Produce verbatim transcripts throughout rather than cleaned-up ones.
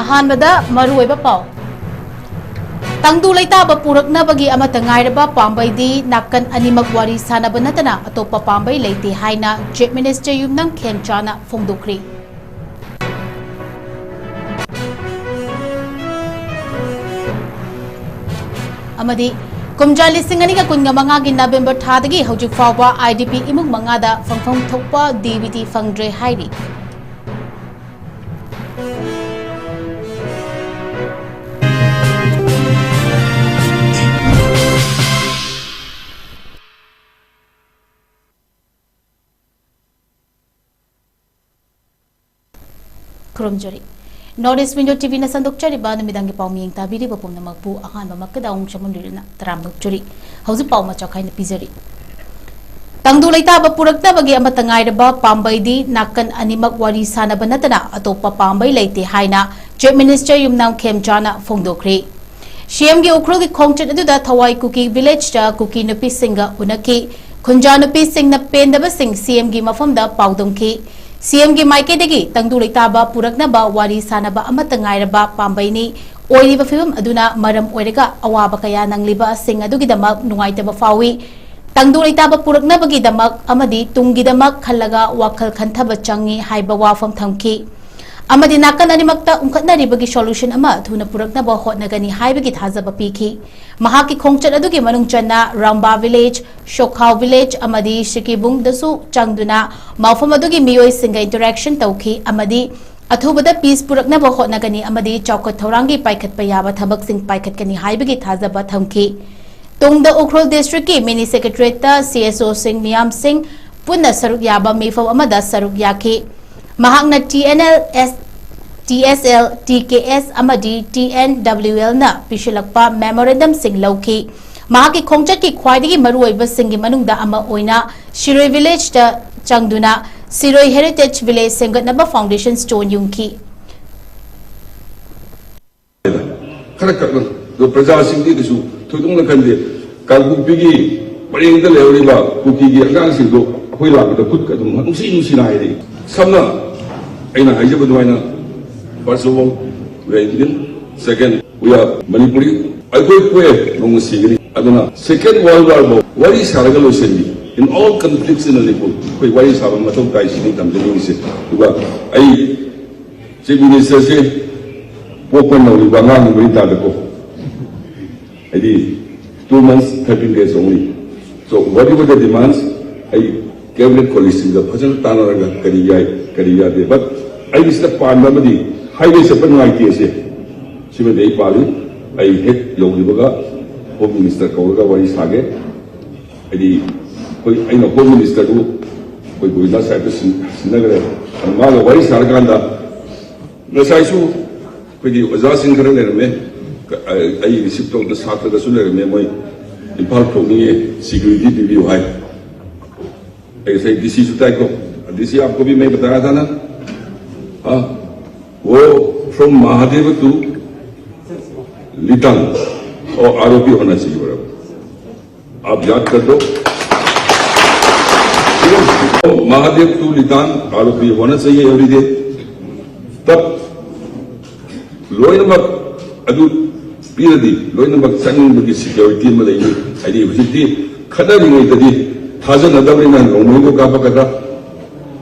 ꯑꯍꯥꯟꯕꯗ ꯃꯔꯨꯑꯣꯏꯕ ꯄꯥꯎ꯫ ꯇꯪꯗꯨ ꯂꯩꯇꯥꯕ ꯄꯨꯔꯛꯅꯕꯒꯤ ꯑꯃꯠꯇ ꯉꯥꯏꯔꯕ ꯄꯥꯝꯕꯩꯗꯤ ꯅꯥꯀꯟ ꯑꯅꯤꯃꯛ ꯋꯥꯔꯤ ꯁꯥꯅꯕ ꯅꯠꯇꯅ ꯑꯇꯣꯞꯄ ꯄꯥꯝꯕꯩ ꯂꯩꯇꯦ ꯍꯥꯏꯅ Chief Minister ꯌꯨꯝꯅꯥꯝ ꯈꯦꯝꯆꯥꯅ ꯐꯣꯡꯗꯣꯛꯈ꯭ꯔꯤ꯫ ꯑꯃꯗꯤ ꯀꯨꯝꯖꯥ ꯂꯤꯁꯤꯡ ꯑꯅꯤꯒ ꯀꯨꯟꯒ ꯃꯉꯥꯒꯤ ꯅꯕꯦꯝꯕꯔ ꯊꯥꯗꯒꯤ ꯍꯧꯖꯤꯛ ꯐꯥꯎꯕ IDP ꯏꯃꯨꯡ ꯃꯉꯥꯗ ꯐꯪꯐꯝ ꯊꯣꯛꯄ DBT ꯐꯪꯗ꯭ꯔꯦ ꯍꯥꯏꯔꯤ꯫ ꯈꯨꯔꯨꯝꯖꯔꯤ꯫ North East Window TVꯅ ꯁꯟꯗꯣꯛꯆꯔꯤꯕ ꯅꯨꯃꯤꯗꯥꯡꯒꯤ ꯄꯥꯎꯃꯤꯌꯦꯡ ꯇꯥꯕꯤꯔꯤꯕ ꯄꯨꯝꯅꯃꯛꯄꯨ ꯑꯍꯥꯟꯕꯃꯛꯇꯗ ꯑꯋꯨꯡ ꯆꯃꯨꯟ ꯂꯤꯔꯨꯅ ꯇꯔꯥꯝꯅ ꯑꯣꯛꯆꯔꯤ꯫ ꯍꯧꯖꯤꯛ ꯄꯥꯎ ꯃꯆꯥ ꯈꯥꯏꯅ ꯄꯤꯖꯔꯤ꯫ ꯇꯪꯗꯨ ꯂꯩꯇꯥꯕ ꯄꯨꯔꯛꯅꯕꯒꯤ ꯑꯃꯠꯇ ꯉꯥꯏꯔꯕ ꯄꯥꯝꯕꯩꯗꯤ ꯅꯥꯀꯟ ꯑꯅꯤꯃꯛ ꯋꯥꯔꯤ ꯁꯥꯅꯕ ꯅꯠꯇꯅ ꯑꯇꯣꯞꯄ ꯄꯥꯝꯕꯩ ꯂꯩꯇꯦ ꯍꯥꯏꯅ Chief Minister ꯌꯨꯝꯅꯥꯝ ꯈꯦꯝꯆꯥꯅ ꯐꯣꯡꯗꯣꯛꯈ꯭ꯔꯤ꯫ CMꯒꯤ ꯎꯈ꯭ꯔꯨꯜꯒꯤ ꯈꯣꯡꯆꯠ ꯑꯗꯨꯗ ꯊꯋꯥꯏ ꯀꯨꯀꯤ ꯚꯤꯂꯦꯖꯇ ꯀꯨꯀꯤ ꯅꯨꯄꯤꯁꯤꯡꯒ ꯎꯅꯈꯤ꯫ ꯈꯨꯟꯖꯥ ꯅꯨꯄꯤꯁꯤꯡꯅ ꯄꯦꯟꯗꯕꯁꯤꯡ CMꯒꯤ ꯃꯐꯝꯗ ꯄꯥꯎꯗꯝꯈꯤ꯫ CMꯒꯤ ꯃꯥꯏꯀꯩꯗꯒꯤ ꯇꯪꯗꯨ ꯂꯩꯇꯥꯕ ꯄꯨꯔꯛꯅꯕ ꯋꯥꯔꯤ ꯁꯥꯅꯕ ꯑꯃꯠꯇ ꯉꯥꯏꯔꯕ ꯄꯥꯝꯕꯩꯅꯤ꯫ ꯑꯣꯏꯔꯤꯕ ꯐꯤꯕꯝ ꯑꯗꯨꯅ ꯃꯔꯝ ꯑꯣꯏꯔꯒ ꯑꯋꯥꯕ ꯀꯌꯥ ꯅꯪꯂꯤꯕꯁꯤꯡ ꯑꯗꯨꯒꯤꯗꯃꯛ ꯅꯨꯡꯉꯥꯏꯇꯕ ꯐꯥꯎꯏ꯫ ꯇꯪꯗꯨ ꯂꯩꯇꯥꯕ ꯄꯨꯔꯛꯅꯕꯒꯤꯗꯃꯛ ꯑꯃꯗꯤ ꯇꯨꯡꯒꯤꯗꯃꯛ ꯈꯜꯂꯒ ꯋꯥꯈꯜ ꯈꯟꯊꯕ ꯆꯪꯏ ꯍꯥꯏꯕ ꯋꯥꯐꯝ ꯊꯝꯈꯤ꯫ ꯑꯃꯗꯤ ꯅꯥꯀꯟ ꯑꯅꯤꯃꯛꯇ ꯎꯪꯈꯠꯅꯔꯤꯕꯒꯤ solution ꯑꯃ ꯊꯨꯅ ꯄꯨꯔꯛꯅꯕ ꯍꯣꯠꯅꯒꯅꯤ ꯍꯥꯏꯕꯒꯤ ꯊꯥꯖꯕ ꯄꯤꯈꯤ꯫ ꯃꯍꯥꯛꯀꯤ ꯈꯣꯡꯆꯠ ꯑꯗꯨꯒꯤ ꯃꯅꯨꯡ ꯆꯟꯅ ꯔꯥꯝꯕꯥ ꯚꯤꯂꯦꯖ, ꯁꯣꯈꯥꯎ ꯚꯤꯂꯦꯖ ꯑꯃꯗꯤ ꯁꯤꯀꯤꯕꯨꯡꯗꯁꯨ ꯆꯪꯗꯨꯅ ꯃꯐꯝ ꯑꯗꯨꯒꯤ ꯃꯤꯑꯣꯏꯁꯤꯡꯒ interaction ꯇꯧꯈꯤ ꯑꯃꯗꯤ ꯑꯊꯨꯕꯗ peace ꯄꯨꯔꯛꯅꯕ ꯍꯣꯠꯅꯒꯅꯤ ꯑꯃꯗꯤ ꯆꯥꯎꯈꯠ ꯊꯧꯔꯥꯡꯒꯤ ꯄꯥꯏꯈꯠꯄ ꯌꯥꯕ ꯊꯕꯛꯁꯤꯡ ꯄꯥꯏꯈꯠꯀꯅꯤ ꯍꯥꯏꯕꯒꯤ ꯊꯥꯖꯕ ꯊꯝꯈꯤ꯫ ꯇꯨꯡꯗ ꯎꯈ꯭ꯔꯨꯜ districtꯀꯤ mini secretariatꯇ CSOꯁꯤꯡ, ꯃꯤꯌꯥꯝꯁꯤꯡ ꯄꯨꯟꯅ ꯁꯔꯨꯛ ꯌꯥꯕ ꯃꯤꯐꯝ ꯑꯃꯗ ꯁꯔꯨꯛ ꯌꯥꯈꯤ꯫ ꯃꯍꯥꯛꯅ TNL, S-, TSL, TKS ꯑꯃꯗꯤ TNWLꯅ ꯄꯤꯁꯤꯜꯂꯛꯄ memorandumꯁꯤꯡ ꯂꯧꯈꯤ꯫ ꯃꯍꯥꯛꯀꯤ ꯈꯣꯡꯆꯠꯀꯤ ꯈ꯭ꯋꯥꯏꯗꯒꯤ ꯃꯔꯨꯑꯣꯏꯕꯁꯤꯡꯒꯤ ꯃꯅꯨꯡꯗ ꯑꯃ ꯑꯣꯏꯅ ꯁꯤꯔꯣꯏ ꯚꯤꯂꯦꯖꯇ ꯆꯪꯗꯨꯅ ꯁꯤꯔꯣꯏ Heritage Village ꯁꯦꯝꯒꯠꯅꯕ foundation stone ꯌꯨꯡꯈꯤ꯫ ꯈꯔ ꯀꯛꯅ ꯑꯗꯣ ꯄ꯭ꯔꯖꯥꯁꯤꯡꯗꯤ ꯀꯩꯁꯨ ꯊꯣꯏꯗꯣꯛꯅ ꯈꯟꯗꯦ꯫ ꯀꯥꯡꯄꯣꯛꯄꯤꯒꯤ ꯄꯔꯦꯡꯗ ꯂꯩꯍꯧꯔꯤꯕ ꯀꯨꯀꯤꯒꯤ ꯑꯉꯥꯡꯁꯤꯡꯗꯣ ꯑꯩꯈꯣꯏ ꯂꯥꯛꯄꯗ ꯈꯨꯠꯀ ꯑꯗꯨꯝ ꯅꯨꯡꯁꯤ ꯅꯨꯡꯁꯤꯅ ꯍꯥꯏꯔꯛꯏ꯫ ꯁꯝꯅ ꯑꯩꯅ ꯍꯥꯏꯖꯕ ꯑꯗꯨꯃꯥꯏꯅ first of all We are Indian. Second, we are Manipuri. ꯑꯩꯈꯣꯏ ꯄꯣꯛꯑꯦ, ꯅꯣꯡꯃ ꯁꯤꯒꯅꯤ꯫ ꯑꯗꯨꯅ second world war ꯐꯥꯎ ꯋꯥꯔꯤ ꯁꯥꯔꯒ ꯂꯣꯏꯁꯤꯟꯕꯤ꯫ In all conflicts in Manipur ꯑꯩꯈꯣꯏ ꯋꯥꯔꯤ ꯁꯥꯕ ꯃꯊꯧ ꯇꯥꯏ, ꯁꯤꯅꯤ ꯊꯝꯖꯅꯤꯡꯉꯤꯁꯦ꯫ ꯑꯗꯨꯒ ꯑꯩ Chief Minister ꯁꯦ ꯄꯣꯛꯄ ꯅꯧꯔꯤꯕ ꯑꯉꯥꯡꯒꯤ ꯃꯔꯤ ꯇꯥꯗꯀꯣ, ꯍꯥꯏꯗꯤ two months, thirteen days only. So whatever the demands, ꯑꯩ cabinet colleagueꯁꯤꯡꯒ ꯐꯖꯅ ꯇꯥꯟꯅꯔꯒ ꯀꯔꯤ ꯌꯥꯏ, ꯀꯔꯤ ꯌꯥꯗꯦ꯫ But ꯑꯩꯒꯤ ꯁꯤꯗ ꯄꯥꯟꯕ ꯑꯃꯗꯤ highway ꯆꯠꯄ ꯅꯨꯡꯉꯥꯏꯇꯦ ꯑꯁꯦ, ꯁꯤꯃꯗꯤ ꯑꯩ ꯄꯥꯜꯂꯤ꯫ ꯑꯩ ꯍꯦꯛ ꯌꯧꯈꯤꯕꯒ Home Minister ꯀꯧꯔꯒ ꯋꯥꯔꯤ ꯁꯥꯒꯦ꯫ ꯍꯥꯏꯗꯤ ꯑꯩꯈꯣꯏ, ꯑꯩꯅ Home Minister ꯗꯨ ꯑꯩꯈꯣꯏ ꯒꯣꯕꯤꯟꯗ ꯁꯥꯍꯦꯕꯇ ꯁꯤꯟ-, ꯁꯤꯟꯅꯈ꯭ꯔꯦ꯫ ꯑꯗꯨ ꯃꯥꯒ ꯋꯥꯔꯤ ꯁꯥꯔꯀꯥꯟꯗ ꯉꯁꯥꯏꯁꯨ ꯑꯩꯈꯣꯏꯒꯤ ꯑꯣꯖꯥꯁꯤꯡ ꯈꯔ ꯂꯩꯔꯝꯃꯦ꯫ ꯑꯩ receive ꯇꯧꯕꯗ ꯁꯥꯇ꯭ꯔꯗꯁꯨ ꯂꯩꯔꯝꯃꯦ꯫ ꯃꯣꯏ ꯏꯝꯐꯥꯜ ꯊꯣꯛꯅꯤꯡꯉꯦ, security ꯄꯤꯕꯤꯌꯨ ꯍꯥꯏ꯫ ꯑꯩ ꯉꯁꯥꯏ DC ꯁꯨ ꯇꯥꯏꯀꯣ, DC आपको भी मैं बताया था ना? हाँ, वो from महादेव to लिटांग और आरोपी होना चाहिए बराबर। आप याद कर दो, महादेव to लिटांग आरोपी होना चाहिए every day। तब ꯂꯣꯏꯅꯃꯛ ꯑꯗꯨ ꯄꯤꯔꯗꯤ ꯂꯣꯏꯅꯃꯛ ꯆꯪꯅꯤꯡꯕꯒꯤ security ꯑꯃ ꯂꯩꯅꯤ꯫ ꯍꯥꯏꯗꯤ ꯍꯧꯖꯤꯛꯇꯤ ꯈꯠꯅꯔꯤꯉꯩꯗꯗꯤ ꯊꯥꯖꯅꯗꯕꯅꯤꯅ ꯅꯣꯡꯃꯩꯕꯨ ꯀꯥꯞꯄꯛꯀꯗ꯭ꯔꯥ,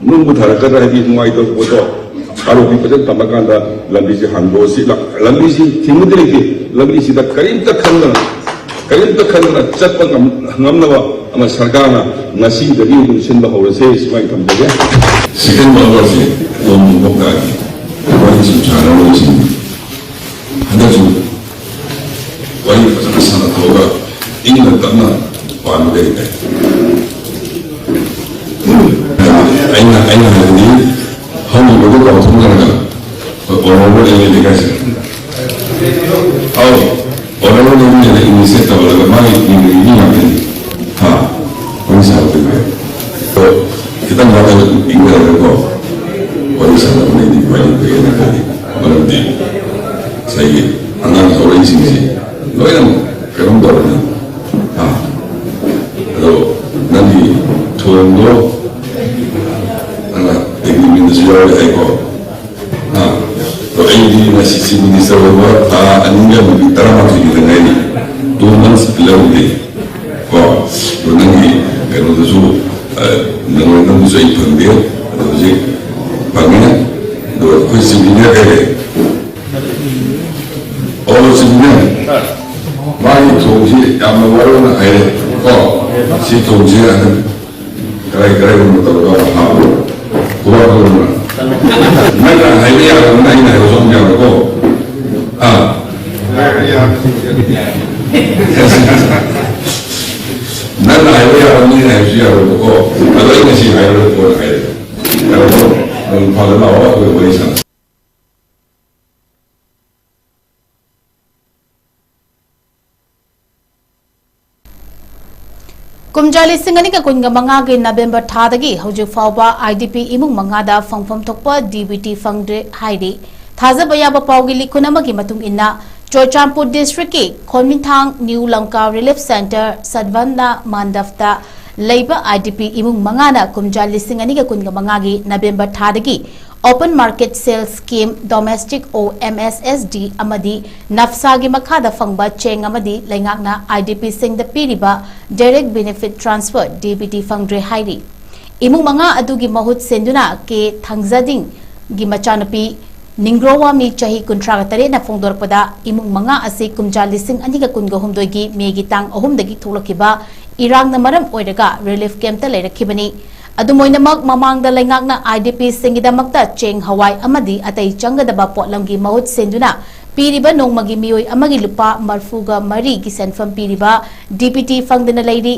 ꯅꯨꯡꯕꯨ ꯊꯥꯔꯛꯀꯗ꯭ꯔꯥ, ꯍꯥꯏꯗꯤ ꯅꯨꯡꯉꯥꯏꯇꯕ ꯄꯣꯠꯇꯣ꯫ ꯑꯥꯔꯣꯄꯤ ꯐꯖꯅ ꯊꯝꯃꯀꯥꯟꯗ ꯂꯝꯕꯤꯁꯦ ꯍꯥꯡꯗꯣꯛꯑꯁꯤ꯫ ꯂꯝꯕꯤꯁꯤ ꯊꯤꯡꯕꯗꯤ ꯂꯩꯇꯦ꯫ ꯂꯝꯕꯤꯁꯤꯗ ꯀꯔꯤꯝꯇ ꯈꯟꯗꯅ, ꯀꯔꯤꯝꯇ ꯈꯟꯗꯅ ꯆꯠꯄ ꯉꯝ-, ꯉꯝꯅꯕ ꯑꯃ ꯁꯔꯀꯥꯔꯅ ꯉꯁꯤꯗꯒꯤ ꯑꯗꯨꯝ ꯁꯤꯟꯕ ꯍꯧꯔꯁꯦ꯫ ꯁꯨꯃꯥꯏꯅ ꯊꯝꯖꯒꯦ꯫ Second number ꯁꯦ ꯅꯣꯡꯃ ꯃꯣꯛꯇꯥꯒꯤ ꯋꯥꯔꯤ ꯁꯨꯝ ꯁꯥꯟꯅꯔꯣꯏꯁꯤꯡ ꯍꯟꯗꯛꯁꯨ ꯋꯥꯔꯤ ꯐꯖꯅ ꯁꯥꯟꯅꯊꯣꯛꯑꯒ ꯏꯪꯅ ꯇꯞꯅ ꯄꯥꯟꯕꯗꯤ ꯐꯩ꯫ ꯑꯩꯅ, ꯑꯩꯅ ꯍꯥꯏꯕꯗꯤ ꯍꯧꯈꯤꯕꯗꯨ ꯀꯥꯎꯊꯣꯛꯅꯔꯒ ꯑꯣꯔꯣꯕ ꯂꯩꯔꯦ ꯀꯥꯏꯁꯦ꯫ ꯑꯧ, ꯑꯣꯔꯣꯕ ꯂꯩꯔꯦ ꯏꯪꯂꯤꯁꯁꯦ ꯇꯧꯔꯒ ꯃꯥꯒꯤ ꯃꯤꯡꯗ ꯃꯤ ꯉꯥꯛꯇꯅꯤ꯫ ꯍꯥ? ꯋꯥꯔꯤ ꯁꯥꯕ ꯀꯨꯏꯔꯦ꯫ ꯑꯗꯣ ꯈꯤꯇꯪ ꯋꯥꯈꯜ ꯏꯪꯊꯔꯒꯀꯣ ꯋꯥꯔꯤ ꯁꯥꯟꯅꯕꯅꯗꯤ ꯈ꯭ꯋꯥꯏꯗꯒꯤ ꯐꯩꯌꯦꯅ ꯈꯜꯂꯤ꯫ ꯃꯔꯝꯗꯤ ꯉꯁꯥꯏꯒꯤ ꯑꯉꯥꯡ ꯍꯧꯔꯛꯏꯁꯤꯡꯁꯤ ꯂꯣꯏꯅꯃꯛ ꯀꯩꯅꯣꯝ ꯇꯧꯔꯅꯤ꯫ ꯑꯥ, ꯑꯗꯣ ꯅꯪꯒꯤ ꯊꯣꯟꯗꯣ ꯅꯪꯅ ꯑꯦꯒ꯭ꯔꯤꯃꯦꯟꯗꯁꯨ ꯌꯥꯎꯔꯦ ꯍꯥꯏꯀꯣ꯫ ꯑꯥ, ꯑꯗꯣ ꯑꯩꯗꯤ ꯁꯤ ꯆꯤꯐ ꯃꯤꯅꯤꯁꯇꯔ ꯑꯣꯏꯕ ꯊꯥ ꯑꯅꯤꯒ ꯅꯨꯃꯤꯠ ꯇꯔꯥꯃꯥꯊꯣꯏꯅꯤꯗ ꯉꯥꯏꯔꯤ, ꯇꯨ ꯃꯟꯁ ꯂꯧꯗꯦ꯫ ꯀꯣ ꯑꯗꯣ ꯅꯪꯒꯤ ꯀꯩꯅꯣꯗꯁꯨ, ꯅꯪ ꯅꯪꯕꯨꯁꯨ ꯑꯩ ꯐꯪꯗꯦ꯫ ꯑꯗꯣ ꯍꯧꯖꯤꯛ ꯐꯪꯉꯦ꯫ ꯑꯗꯣ ꯑꯩꯈꯣꯏ ꯆꯤꯐ ꯏꯟꯖꯤꯅꯤꯌꯔ ꯀꯩ ꯂꯩ? ꯑꯣ, ꯆꯤꯐ ꯏꯟꯖꯤꯅꯤꯌꯔ, ꯃꯥꯒꯤ ꯊꯣꯡꯁꯤ ꯌꯥꯝꯅ ꯋꯥꯔꯧꯅ ꯍꯥꯏꯔꯦ꯫ ꯀꯣ ꯁꯤ ꯊꯣꯡꯁꯤ ꯍꯟꯗꯛ ꯀꯔꯥꯏ ꯀꯔꯥꯏꯒꯨꯝꯕ ꯇꯧꯔꯒ ꯍꯥꯞꯄꯣ꯫ ꯈꯨꯕꯥꯛ ꯈꯨꯕꯥꯛ꯫ ꯅꯪꯅ ꯍꯥꯏꯕ ꯌꯥꯗꯕꯅ ꯑꯩꯅ ꯍꯥꯏꯕꯁꯨ ꯑꯃꯨꯛ ꯌꯥꯕꯀꯣ꯫ ꯑꯥ꯫ ꯅꯪꯅ ꯍꯥꯏꯕ ꯌꯥꯕ ꯃꯤꯅ ꯍꯥꯏꯕꯁꯨ ꯌꯥꯔꯣꯏꯕꯀꯣ꯫ ꯑꯗꯣ ꯑꯩ ꯉꯁꯤ ꯍꯥꯏꯔꯔꯣꯏ, ꯀꯣꯟꯅ ꯍꯥꯏꯔꯒꯦ꯫ ꯌꯥꯔꯕꯣ? ꯅꯪ ꯏꯝꯐꯥꯜꯗ ꯂꯥꯛꯑꯣ, ꯑꯩꯈꯣꯏ ꯋꯥꯔꯤ ꯁꯥꯟꯅꯁꯤ꯫ ꯀꯨꯝꯖꯥ ꯂꯤꯁꯤꯡ ꯑꯅꯤꯒ ꯀꯨꯟꯒ ꯃꯉꯥꯒꯤ ꯅꯕꯦꯝꯕꯔ ꯊꯥꯗꯒꯤ ꯍꯧꯖꯤꯛ ꯐꯥꯎꯕ ꯑꯥꯏ ꯗꯤ ꯄꯤ ꯏꯃꯨꯡ ꯃꯉꯥꯗ ꯐꯪꯐꯝ ꯊꯣꯛꯄ ꯗꯤ ꯕꯤ ꯇꯤ ꯐꯪꯗ꯭ꯔꯦ ꯍꯥꯏꯔꯤ꯫ ꯊꯥꯖꯕ ꯌꯥꯕ ꯄꯥꯎꯒꯤ ꯂꯤꯈꯨꯟ ꯑꯃꯒꯤ ꯃꯇꯨꯡ ꯏꯟꯅ, ꯆꯨꯔꯆꯥꯟꯄꯨꯔ ꯗꯤꯁꯇ꯭ꯔꯤꯛꯀꯤ ꯈꯣꯟꯃꯤꯊꯥꯡ ꯅ꯭ꯌꯨ ꯂꯪꯀꯥ ꯔꯤꯂꯤꯐ ꯁꯦꯟꯇꯔ ꯁꯗꯚꯟꯅ ꯃꯥꯟꯗꯞꯇ ꯂꯩꯕ ꯑꯥꯏ ꯗꯤ ꯄꯤ ꯏꯃꯨꯡ ꯃꯉꯥꯅ ꯀꯨꯝꯖꯥ ꯂꯤꯁꯤꯡ ꯑꯅꯤꯒ ꯀꯨꯟꯒ ꯃꯉꯥꯒꯤ ꯅꯕꯦꯝꯕꯔ ꯊꯥꯗꯒꯤ Open Market Sale Scheme, Domestic, O M S S D, ꯑꯃꯗꯤ ꯅꯞꯁꯥꯒꯤ ꯃꯈꯥꯗ ꯐꯪꯕ ꯆꯦꯡ ꯑꯃꯗꯤ ꯂꯩꯉꯥꯛꯅ ꯑꯥꯏ ꯗꯤ ꯄꯤꯁꯤꯡꯗ ꯄꯤꯔꯤꯕ Direct Benefit Transfer, D B T, ꯐꯪꯗ꯭ꯔꯦ ꯍꯥꯏꯔꯤ꯫ ꯏꯃꯨꯡ ꯃꯉꯥ ꯑꯗꯨꯒꯤ ꯃꯍꯨꯠ ꯁꯤꯟꯗꯨꯅ ꯀꯦ ꯊꯥꯡꯖꯥꯗꯤꯡꯒꯤ ꯃꯆꯥꯅꯨꯄꯤ ꯅꯤꯡꯒ꯭ꯔꯣꯋꯥꯃꯤ, ꯆꯍꯤ ꯀꯨꯟꯊ꯭ꯔꯥꯒ ꯇꯔꯦꯠꯅ ꯐꯣꯡꯗꯣꯔꯛꯄꯗ, ꯏꯃꯨꯡ ꯃꯉꯥ ꯑꯁꯤ ꯀꯨꯝꯖꯥ ꯂꯤꯁꯤꯡ ꯑꯅꯤꯒ ꯀꯨꯟꯒ ꯍꯨꯝꯗꯣꯏꯒꯤ ꯃꯦꯒꯤ ꯇꯥꯡ ꯑꯍꯨꯝꯗꯒꯤ ꯊꯣꯛꯂꯛꯈꯤꯕ ꯏꯔꯥꯡꯅ ꯃꯔꯝ ꯑꯣꯏꯔꯒ ꯔꯤꯂꯤꯐ ꯀꯦꯝꯞꯇ ꯂꯩꯔꯛꯈꯤꯕꯅꯤ꯫ ꯑꯗꯨꯝ ꯑꯣꯏꯅꯃꯛ, ꯃꯃꯥꯡꯗ ꯂꯩꯉꯥꯛꯅ ꯑꯥꯏ ꯗꯤ ꯄꯤꯁꯤꯡꯒꯤꯗꯃꯛꯇ ꯆꯦꯡ, ꯍꯋꯥꯏ ꯑꯃꯗꯤ ꯑꯇꯩ ꯆꯪꯒꯗꯕ ꯄꯣꯠꯂꯝꯒꯤ ꯃꯍꯨꯠ ꯁꯤꯟꯗꯨꯅ ꯄꯤꯔꯤꯕ ꯅꯣꯡꯃꯒꯤ ꯃꯤꯑꯣꯏ ꯑꯃꯒꯤ ꯂꯨꯄꯥ ꯃꯔꯤꯐꯨꯒ ꯃꯔꯤꯒꯤ ꯁꯦꯟꯐꯝ ꯄꯤꯔꯤꯕ ꯗꯤ ꯕꯤ ꯇꯤ ꯐꯪꯗꯅ ꯂꯩꯔꯤ꯫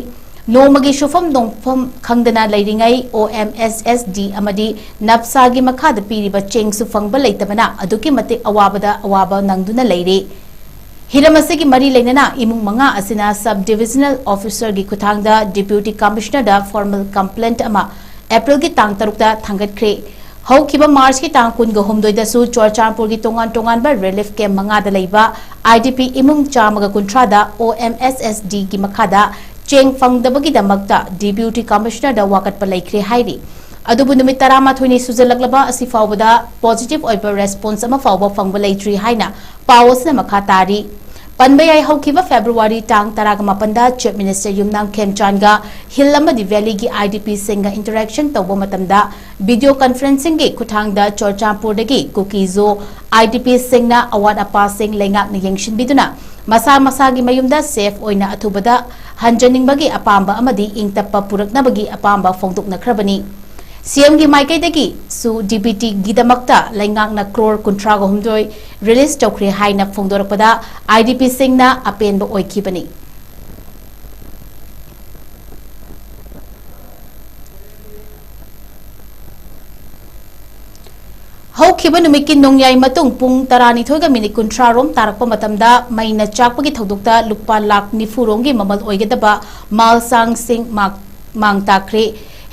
ꯅꯣꯡꯃꯒꯤ ꯁꯨꯐꯝ ꯅꯣꯡꯐꯝ ꯈꯪꯗꯅ ꯂꯩꯔꯤꯉꯩ, ꯑꯣ ꯑꯦꯝ ꯑꯦꯁ ꯑꯦꯁ ꯗꯤ ꯑꯃꯗꯤ ꯅꯞꯁꯥꯒꯤ ꯃꯈꯥꯗ ꯄꯤꯔꯤꯕ ꯆꯦꯡꯁꯨ ꯐꯪꯕ ꯂꯩꯇꯕꯅ ꯑꯗꯨꯛꯀꯤ ꯃꯇꯤꯛ ꯑꯋꯥꯕꯗ ꯑꯋꯥꯕ ꯅꯪꯗꯨꯅ ꯂꯩꯔꯤ꯫ ꯍꯤꯔꯝ ꯑꯁꯤꯒꯤ ꯃꯔꯤ ꯂꯩꯅꯅ ꯏꯃꯨꯡ ꯃꯉꯥ ꯑꯁꯤꯅ ꯁꯕ ꯗꯤꯚꯤꯖꯅꯦꯜ ꯑꯣꯐꯤꯁꯔꯒꯤ ꯈꯨꯠꯊꯥꯡꯗ ꯗꯤꯄ꯭ꯌꯨꯇꯤ ꯀꯃꯤꯁꯅꯔꯗ ꯐꯣꯔꯃꯦꯜ ꯀꯝꯄ꯭ꯂꯦꯟꯠ ꯑꯃ ꯑꯦꯄ꯭ꯔꯤꯜꯒꯤ ꯇꯥꯡ ꯇꯔꯨꯛꯇ ꯊꯥꯡꯒꯠꯈ꯭ꯔꯦ꯫ ꯍꯧꯈꯤꯕ ꯃꯥꯔꯆꯀꯤ ꯇꯥꯡ ꯀꯨꯟꯒ ꯍꯨꯝꯗꯣꯏꯗꯁꯨ ꯆꯨꯔꯆꯥꯟꯄꯨꯔꯒꯤ ꯇꯣꯉꯥꯟ ꯇꯣꯉꯥꯟꯕ ꯔꯤꯂꯤꯐ ꯀꯦꯝꯞ ꯃꯉꯥꯗ ꯂꯩꯕ ꯑꯥꯏ ꯗꯤ ꯄꯤ ꯏꯃꯨꯡ ꯆꯥꯝꯃꯒ ꯀꯨꯟꯊ꯭ꯔꯥꯗ ꯑꯣ ꯑꯦꯝ ꯑꯦꯁ ꯑꯦꯁ ꯗꯤꯒꯤ ꯃꯈꯥꯗ ꯆꯦꯡ ꯐꯪꯗꯕꯒꯤꯗꯃꯛꯇ ꯗꯤꯄ꯭ꯌꯨꯇꯤ ꯀꯃꯤꯁꯅꯔꯗ ꯋꯥꯀꯠꯄ ꯂꯩꯈ꯭ꯔꯦ ꯍꯥꯏꯔꯤ꯫ ꯑꯗꯨꯕꯨ ꯅꯨꯃꯤꯠ ꯇꯔꯥꯃꯥꯊꯣꯏꯅꯤ ꯁꯨꯖꯜꯂꯛꯂꯕ ꯑꯁꯤ ꯐꯥꯎꯕꯗ positive ꯑꯣꯏꯕ response ꯑꯃ ꯐꯥꯎꯕ ꯐꯪꯕ ꯂꯩꯇ꯭ꯔꯤ ꯍꯥꯏꯅ ꯄꯥꯎ ꯑꯁꯤꯅ ꯃꯈꯥ ꯇꯥꯔꯤ꯫ ꯄꯟꯕ ꯌꯥꯏ, ꯍꯧꯈꯤꯕ February ꯇꯥꯡ ꯇꯔꯥꯒ ꯃꯥꯄꯟꯗ Chief Minister ꯌꯨꯝꯅꯥꯝ ꯈꯦꯝꯆꯥꯟꯒ Hill ꯑꯃꯗꯤ Valleyꯒꯤ IDPꯁꯤꯡꯒ interaction ꯇꯧꯕ ꯃꯇꯝꯗ video conferencingꯒꯤ ꯈꯨꯠꯊꯥꯡꯗ ꯆꯨꯔꯆꯥꯟꯄꯨꯔꯗꯒꯤ ꯀꯨꯀꯤꯖꯣ IDPꯁꯤꯡꯅ ꯑꯋꯥꯠ ꯑꯄꯥꯁꯤꯡ ꯂꯩꯉꯥꯛꯅ ꯌꯦꯡꯁꯤꯟꯕꯤꯗꯨꯅ ꯃꯁꯥ ꯃꯁꯥꯒꯤ ꯃꯌꯨꯝꯗ safe ꯑꯣꯏꯅ ꯑꯊꯨꯕꯗ ꯍꯟꯖꯅꯤꯡꯕꯒꯤ ꯑꯄꯥꯝꯕ ꯑꯃꯗꯤ ꯏꯪ ꯇꯞꯄ ꯄꯨꯔꯛꯅꯕꯒꯤ ꯑꯄꯥꯝꯕ ꯐꯣꯡꯗꯣꯛꯅꯈ꯭ꯔꯕꯅꯤ꯫ CMꯒꯤ ꯃꯥꯏꯀꯩꯗꯒꯤꯁꯨ DBTꯒꯤꯗꯃꯛꯇ ꯂꯩꯉꯥꯛꯅ crore ꯀꯨꯟꯊ꯭ꯔꯥꯒ ꯍꯨꯝꯗꯣꯏ release ꯇꯧꯈ꯭ꯔꯦ ꯍꯥꯏꯅ ꯐꯣꯡꯗꯣꯔꯛꯄꯗ IDPꯁꯤꯡꯅ ꯑꯄꯦꯟꯕ ꯑꯣꯏꯈꯤꯕꯅꯤ꯫ ꯍꯧꯈꯤꯕ ꯅꯨꯃꯤꯠꯀꯤ ꯅꯣꯡꯌꯥꯏ ꯃꯇꯨꯡ ꯄꯨꯡ ꯇꯔꯥꯅꯤꯊꯣꯏꯒ minute ꯀꯨꯟꯊ꯭ꯔꯥ ꯔꯣꯝ ꯇꯥꯔꯛꯄ ꯃꯇꯝꯗ ꯃꯩꯅ ꯆꯥꯛꯄꯒꯤ ꯊꯧꯗꯣꯛꯇ ꯂꯨꯄꯥ ꯂꯥꯈ ꯅꯤꯐꯨ ꯔꯣꯝꯒꯤ ꯃꯃꯜ ꯑꯣꯏꯒꯗꯕ ꯃꯥꯜꯁꯥꯡꯁꯤꯡ ꯃꯥꯛ-, ꯃꯥꯡ ꯇꯥꯛꯈ꯭ꯔꯦ꯫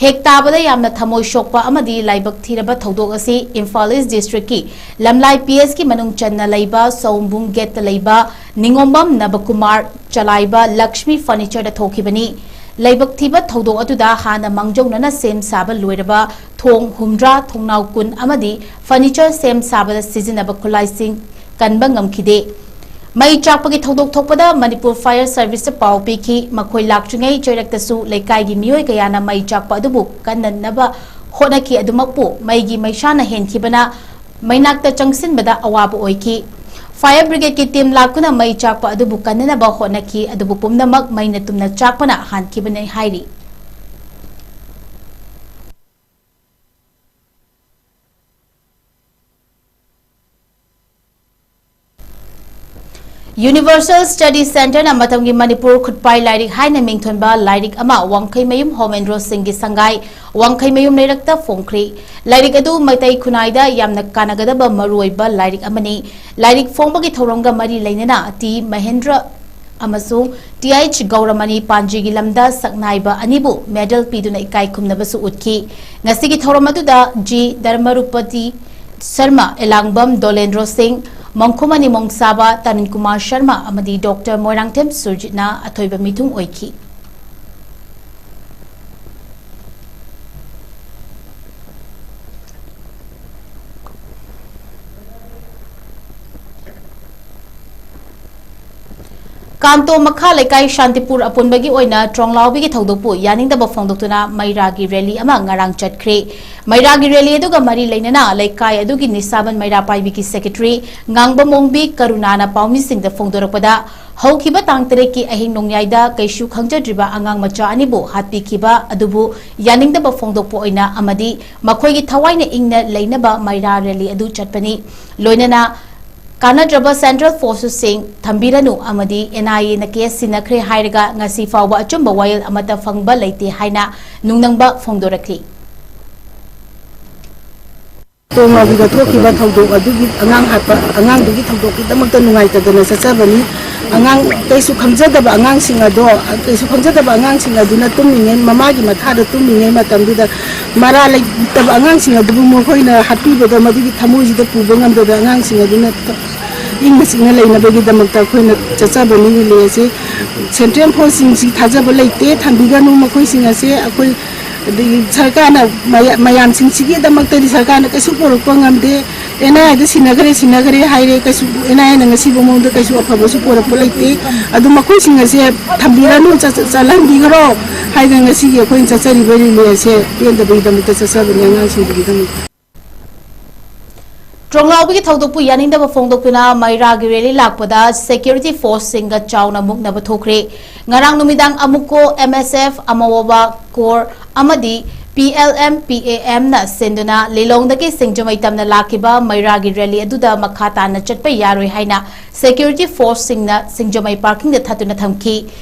ꯍꯦꯛ ꯇꯥꯕꯗ ꯌꯥꯝꯅ ꯊꯃꯣꯏ ꯁꯣꯛꯄ ꯑꯃꯗꯤ ꯂꯥꯏꯕꯛ ꯊꯤꯔꯕ ꯊꯧꯗꯣꯛ ꯑꯁꯤ ꯏꯝꯐꯥꯜ East Districtꯀꯤ ꯂꯝꯂꯥꯏ PSꯀꯤ ꯃꯅꯨꯡ ꯆꯟꯅ ꯂꯩꯕ ꯁꯣꯝꯕꯨꯡ Gateꯇ ꯂꯩꯕ ꯅꯤꯉꯣꯝꯕꯝ ꯅꯕꯀꯨꯃꯥꯔ ꯆꯂꯥꯏꯕ ꯂꯛꯁꯃꯤ Furnitureꯗ ꯊꯣꯛꯈꯤꯕꯅꯤ꯫ ꯂꯥꯏꯕꯛ ꯊꯤꯕ ꯊꯧꯗꯣꯛ ꯑꯗꯨꯗ ꯍꯥꯟꯅ ꯃꯥꯡꯖꯧꯅꯅ ꯁꯦꯝ ꯁꯥꯕ ꯂꯣꯏꯔꯕ ꯊꯣꯡ ꯍꯨꯝꯗ꯭ꯔꯥ, ꯊꯣꯡꯅꯥꯎ ꯀꯨꯟ ꯑꯃꯗꯤ furniture ꯁꯦꯝ ꯁꯥꯕꯗ ꯁꯤꯖꯤꯟꯅꯕ ꯈꯨꯠꯂꯥꯏꯁꯤꯡ ꯀꯟꯕ ꯉꯝꯈꯤꯗꯦ꯫ ꯃꯩ ꯆꯥꯛꯄꯒꯤ ꯊꯧꯗꯣꯛ ꯊꯣꯛꯄꯗ ꯃꯅꯤꯄꯨꯔ Fire Serviceꯇ ꯄꯥꯎ ꯄꯤꯈꯤ꯫ ꯃꯈꯣꯏ ꯂꯥꯛꯇ꯭ꯔꯤꯉꯩ ꯆꯩꯔꯛꯇꯁꯨ ꯂꯩꯀꯥꯏꯒꯤ ꯃꯤꯑꯣꯏ ꯀꯌꯥꯅ ꯃꯩ ꯆꯥꯛꯄ ꯑꯗꯨꯕꯨ ꯀꯟꯅꯅꯕ ꯍꯣꯠꯅꯈꯤ꯫ ꯑꯗꯨꯃꯛꯄꯨ ꯃꯩꯒꯤ ꯃꯩꯁꯥꯅ ꯍꯦꯟꯈꯤꯕꯅ ꯃꯩꯅꯥꯛꯇ ꯆꯪꯁꯤꯟꯕꯗ ꯑꯋꯥꯕ ꯑꯣꯏꯈꯤ꯫ Fire Brigadeꯀꯤ team ꯂꯥꯛꯇꯨꯅ ꯃꯩ ꯆꯥꯛꯄ ꯑꯗꯨꯕꯨ ꯀꯟꯅꯅꯕ ꯍꯣꯠꯅꯈꯤ, ꯑꯗꯨꯕꯨ ꯄꯨꯝꯅꯃꯛ ꯃꯩꯅ ꯇꯨꯝꯅ ꯆꯥꯛꯄꯅ ꯍꯥꯟꯈꯤꯕꯅꯤ ꯍꯥꯏꯔꯤ꯫ Universal Study Centreꯅ ꯃꯇꯝꯒꯤ ꯃꯅꯤꯄꯨꯔ ꯈꯨꯠꯄꯥꯏ ꯂꯥꯏꯔꯤꯛ ꯍꯥꯏꯅ ꯃꯤꯡꯊꯣꯟꯕ ꯂꯥꯏꯔꯤꯛ ꯑꯃ ꯋꯥꯡꯈꯩꯃꯌꯨꯝ ꯍꯣꯃꯦꯟꯗ꯭ꯔꯣ ꯁꯤꯡꯒꯤ ꯁꯪꯒꯥꯏ ꯋꯥꯡꯈꯩꯃꯌꯨꯝ ꯂꯩꯔꯛꯇ ꯐꯣꯡꯈ꯭ꯔꯤ꯫ ꯂꯥꯏꯔꯤꯛ ꯑꯗꯨ ꯃꯩꯇꯩ ꯈꯨꯟꯅꯥꯏꯗ ꯌꯥꯝꯅ ꯀꯥꯟꯅꯒꯗꯕ ꯃꯔꯨꯑꯣꯏꯕ ꯂꯥꯏꯔꯤꯛ ꯑꯃꯅꯤ꯫ ꯂꯥꯏꯔꯤꯛ ꯐꯣꯡꯕꯒꯤ ꯊꯧꯔꯝꯒ ꯃꯔꯤ ꯂꯩꯅꯅ ꯇꯤ ꯃꯍꯦꯟꯗ꯭ꯔ ꯑꯃꯁꯨꯡ ꯇꯤꯑꯩꯆ ꯒꯧꯔꯃꯅꯤ ꯄꯥꯟꯖꯤꯒꯤ ꯂꯝꯗ ꯁꯛꯅꯥꯏꯕ ꯑꯅꯤꯕꯨ medal ꯄꯤꯗꯨꯅ ꯏꯀꯥꯏ ꯈꯨꯝꯅꯕꯁꯨ ꯎꯠꯈꯤ꯫ ꯉꯁꯤꯒꯤ ꯊꯧꯔꯝ ꯑꯗꯨꯗ ꯖꯤ ꯙꯔꯃꯔꯨꯄꯇꯤ ꯁꯔꯃ, ꯑꯦꯂꯥꯡꯕꯝ ꯗꯣꯂꯦꯟꯗ꯭ꯔꯣ ꯁꯤꯡ, ꯃꯣꯡꯈꯨꯃꯅꯤ ꯃꯣꯡꯁꯥꯕ, ꯇꯔꯨꯟ ꯀꯨꯃꯥꯔ ꯁꯔꯃ ꯑꯃꯗꯤ Doctor ꯃꯣꯏꯔꯥꯡꯊꯦꯝ ꯁꯨꯔꯖꯤꯠꯅ ꯑꯊꯣꯏꯕ ꯃꯤꯊꯨꯡ ꯑꯣꯏꯈꯤ꯫ ꯄꯥꯟꯇꯣ ꯃꯈꯥ ꯂꯩꯀꯥꯏ ꯁꯥꯟꯇꯤꯄꯨꯔ ꯑꯄꯨꯟꯕꯒꯤ ꯑꯣꯏꯅ ꯇ꯭ꯔꯣꯡꯂꯥꯎꯕꯤꯒꯤ ꯊꯧꯗꯣꯛꯄꯨ ꯌꯥꯅꯤꯡꯗꯕ ꯐꯣꯡꯗꯣꯛꯇꯨꯅ ꯃꯩꯔꯥꯒꯤ ꯔꯦꯂꯤ ꯑꯃ ꯉꯔꯥꯡ ꯆꯠꯈ꯭ꯔꯦ꯫ ꯃꯩꯔꯥꯒꯤ ꯔꯦꯂꯤ ꯑꯗꯨꯒ ꯃꯔꯤ ꯂꯩꯅꯅ ꯂꯩꯀꯥꯏ ꯑꯗꯨꯒꯤ ꯅꯤꯁꯥꯕꯟ ꯃꯩꯔꯥ ꯄꯥꯏꯕꯤꯒꯤ ꯁꯦꯀ꯭ꯔꯦꯇꯔꯤ ꯉꯥꯡꯕꯝ ꯑꯣꯡꯕꯤ ꯀꯔꯨꯅꯥꯅ ꯄꯥꯎꯃꯤꯁꯤꯡꯗ ꯐꯣꯡꯗꯣꯔꯛꯄꯗ, ꯍꯧꯈꯤꯕ ꯇꯥꯡ ꯇꯔꯦꯠꯀꯤ ꯑꯍꯤꯡ ꯅꯣꯡꯌꯥꯏꯗ ꯀꯩꯁꯨ ꯈꯪꯖꯗ꯭ꯔꯤꯕ ꯑꯉꯥꯡ ꯃꯆꯥ ꯑꯅꯤꯕꯨ ꯍꯥꯠꯄꯤꯈꯤꯕ ꯑꯗꯨꯕꯨ ꯌꯥꯅꯤꯡꯗꯕ ꯐꯣꯡꯗꯣꯛꯄ ꯑꯣꯏꯅ ꯑꯃꯗꯤ ꯃꯈꯣꯏꯒꯤ ꯊꯋꯥꯏꯅ ꯏꯪꯅ ꯂꯩꯅꯕ ꯃꯩꯔꯥ ꯔꯦꯂꯤ ꯑꯗꯨ ꯆꯠꯄꯅꯤ꯫ ꯂꯣꯏꯅꯅ ꯀꯥꯟꯅꯗ꯭ꯔꯕ ꯁꯦꯟꯇ꯭ꯔꯦꯜ ꯐꯣꯔꯁꯁꯤꯡ ꯊꯝꯕꯤꯔꯅꯨ ꯑꯃꯗꯤ ꯑꯦꯟ ꯑꯥꯏ ꯑꯦꯅ ꯀꯦꯁ ꯁꯤꯟꯅꯈ꯭ꯔꯦ ꯍꯥꯏꯔꯒ ꯉꯁꯤ ꯐꯥꯎꯕ ꯑꯆꯨꯝꯕ ꯋꯥꯌꯦꯜ ꯑꯃꯠꯇ ꯐꯪꯕ ꯂꯩꯇꯦ ꯍꯥꯏꯅ ꯅꯨꯡꯅꯪꯕ ꯐꯣꯡꯗꯣꯔꯛꯂꯤ꯫ ꯇꯣꯡꯂꯥꯎꯕꯤꯗ ꯊꯣꯛꯈꯤꯕ ꯊꯧꯗꯣꯛ ꯑꯗꯨꯒꯤ ꯑꯉꯥꯡ ꯍꯥꯠꯄ ꯑꯉꯥꯡꯗꯨꯒꯤ ꯊꯧꯗꯣꯛꯀꯤꯗꯃꯛꯇ ꯅꯨꯡꯉꯥꯏꯇꯗꯅ ꯆꯠꯆꯕꯅꯤ꯫ ꯑꯉꯥꯡ ꯀꯩꯁꯨ ꯈꯪꯖꯗꯕ ꯑꯉꯥꯡꯁꯤꯡ ꯑꯗꯣ ꯀꯩꯁꯨ ꯈꯪꯖꯗꯕ ꯑꯉꯥꯡꯁꯤꯡ ꯑꯗꯨꯅ ꯇꯨꯝꯃꯤꯉꯩ ꯃꯃꯥꯒꯤ ꯃꯈꯥꯗ ꯇꯨꯝꯃꯤꯉꯩ ꯃꯇꯝꯗꯨꯗ ꯃꯔꯥ ꯂꯩꯇꯕ ꯑꯉꯥꯡꯁꯤꯡ ꯑꯗꯨꯕꯨ ꯃꯈꯣꯏꯅ ꯍꯥꯠꯄꯤꯕꯗꯣ ꯃꯗꯨꯒꯤ ꯊꯃꯣꯏꯁꯤꯗ ꯄꯨꯕ ꯉꯝꯗꯕ ꯑꯉꯥꯡꯁꯤꯡ ꯑꯗꯨꯅ ꯏꯪꯅ ꯆꯤꯛꯅ ꯂꯩꯅꯕꯒꯤꯗꯃꯛꯇ ꯑꯩꯈꯣꯏꯅ ꯆꯠꯆꯕꯅꯤ ꯔꯤꯂꯦ ꯑꯁꯤ꯫ ꯁꯦꯟꯇ꯭ꯔꯦꯜ ꯐꯣꯔꯁꯁꯤꯡꯁꯤ ꯊꯥꯖꯕ ꯂꯩꯇꯦ, ꯊꯝꯕꯤꯒꯅꯨ ꯃꯈꯣꯏꯁꯤꯡ ꯑꯁꯦ꯫ ꯑꯩꯈꯣꯏ ꯑꯗꯒꯤ ꯁꯔꯀꯥꯔꯅ ꯃꯌꯥ- ꯃꯌꯥꯝꯁꯤꯡꯁꯤꯒꯤꯗꯃꯛꯇꯗꯤ ꯁꯔꯀꯥꯔꯅ ꯀꯩꯁꯨ ꯄꯨꯔꯛꯄ ꯉꯝꯗꯦ꯫ ꯑꯦꯟ ꯑꯥꯏ ꯑꯦꯗ ꯁꯤꯟꯅꯈ꯭ꯔꯦ ꯁꯤꯟꯅꯈ꯭ꯔꯦ ꯍꯥꯏꯔꯦ, ꯀꯩꯁꯨ ꯑꯦꯟ ꯑꯥꯏ ꯑꯦꯅ ꯉꯁꯤꯕ ꯃꯑꯣꯡꯗ ꯀꯩꯁꯨ ꯑꯐꯕꯁꯨ ꯄꯨꯔꯛꯄ ꯂꯩꯇꯦ꯫ ꯑꯗꯨ ꯃꯈꯣꯏꯁꯤꯡ ꯑꯁꯦ ꯊꯝꯕꯤꯔꯅꯨ, ꯆꯠ- ꯆꯠꯍꯟꯕꯤꯈ꯭ꯔꯣ ꯍꯥꯏꯗꯅ ꯉꯁꯤꯒꯤ ꯑꯩꯈꯣꯏꯅ ꯆꯠꯆꯔꯤꯕ ꯔꯤꯂꯦ ꯑꯁꯦ ꯄꯦꯟꯗꯕꯒꯤꯗꯃꯛꯇ ꯆꯠꯆꯕꯅꯤ ꯑꯉꯥꯡꯁꯤꯡꯗꯨꯒꯤꯗꯃꯛꯇ꯫ ꯇ꯭ꯔꯣꯡꯂꯥꯎꯕꯤꯒꯤ ꯊꯧꯗꯣꯛꯄꯨ ꯌꯥꯅꯤꯡꯗꯕ ꯐꯣꯡꯗꯣꯛꯇꯨꯅ ꯃꯩꯔꯥꯒꯤ ꯔꯦꯂꯤ ꯂꯥꯛꯄꯗ ꯁꯦꯀ꯭ꯌꯨꯔꯤꯇꯤ ꯐꯣꯔꯁꯁꯤꯡꯒ ꯆꯥꯎꯅ ꯃꯨꯛꯅꯕ ꯊꯣꯛꯈ꯭ꯔꯦ꯫ ꯉꯔꯥꯡ ꯅꯨꯃꯤꯗꯥꯡ ꯑꯃꯨꯛꯀꯣ ꯑꯦꯝ ꯑꯦꯁ ꯑꯦꯐ, ꯑꯃꯋꯣꯕꯥ ꯀꯣꯔ ꯑꯃꯗꯤ ꯄꯤ ꯑꯦꯜ ꯑꯦꯝ ꯄꯤ ꯑꯦ ꯑꯦꯝꯅ ꯁꯤꯟꯗꯨꯅ ꯂꯤꯂꯣꯡꯗꯒꯤ ꯁꯤꯡꯖꯃꯩ ꯇꯝꯅ ꯂꯥꯛꯈꯤꯕ ꯃꯩꯔꯥꯒꯤ ꯔꯦꯂꯤ ꯑꯗꯨꯗ ꯃꯈꯥ ꯇꯥꯅ ꯆꯠꯄ ꯌꯥꯔꯣꯏ ꯍꯥꯏꯅ ꯁꯦꯀ꯭ꯌꯨꯔꯤꯇꯤ ꯐꯣꯔꯁꯁꯤꯡꯅ ꯁꯤꯡꯖꯃꯩ ꯄꯥꯔꯀꯤꯡꯗ ꯊꯠꯇꯨꯅ ꯊꯝꯈꯤ꯫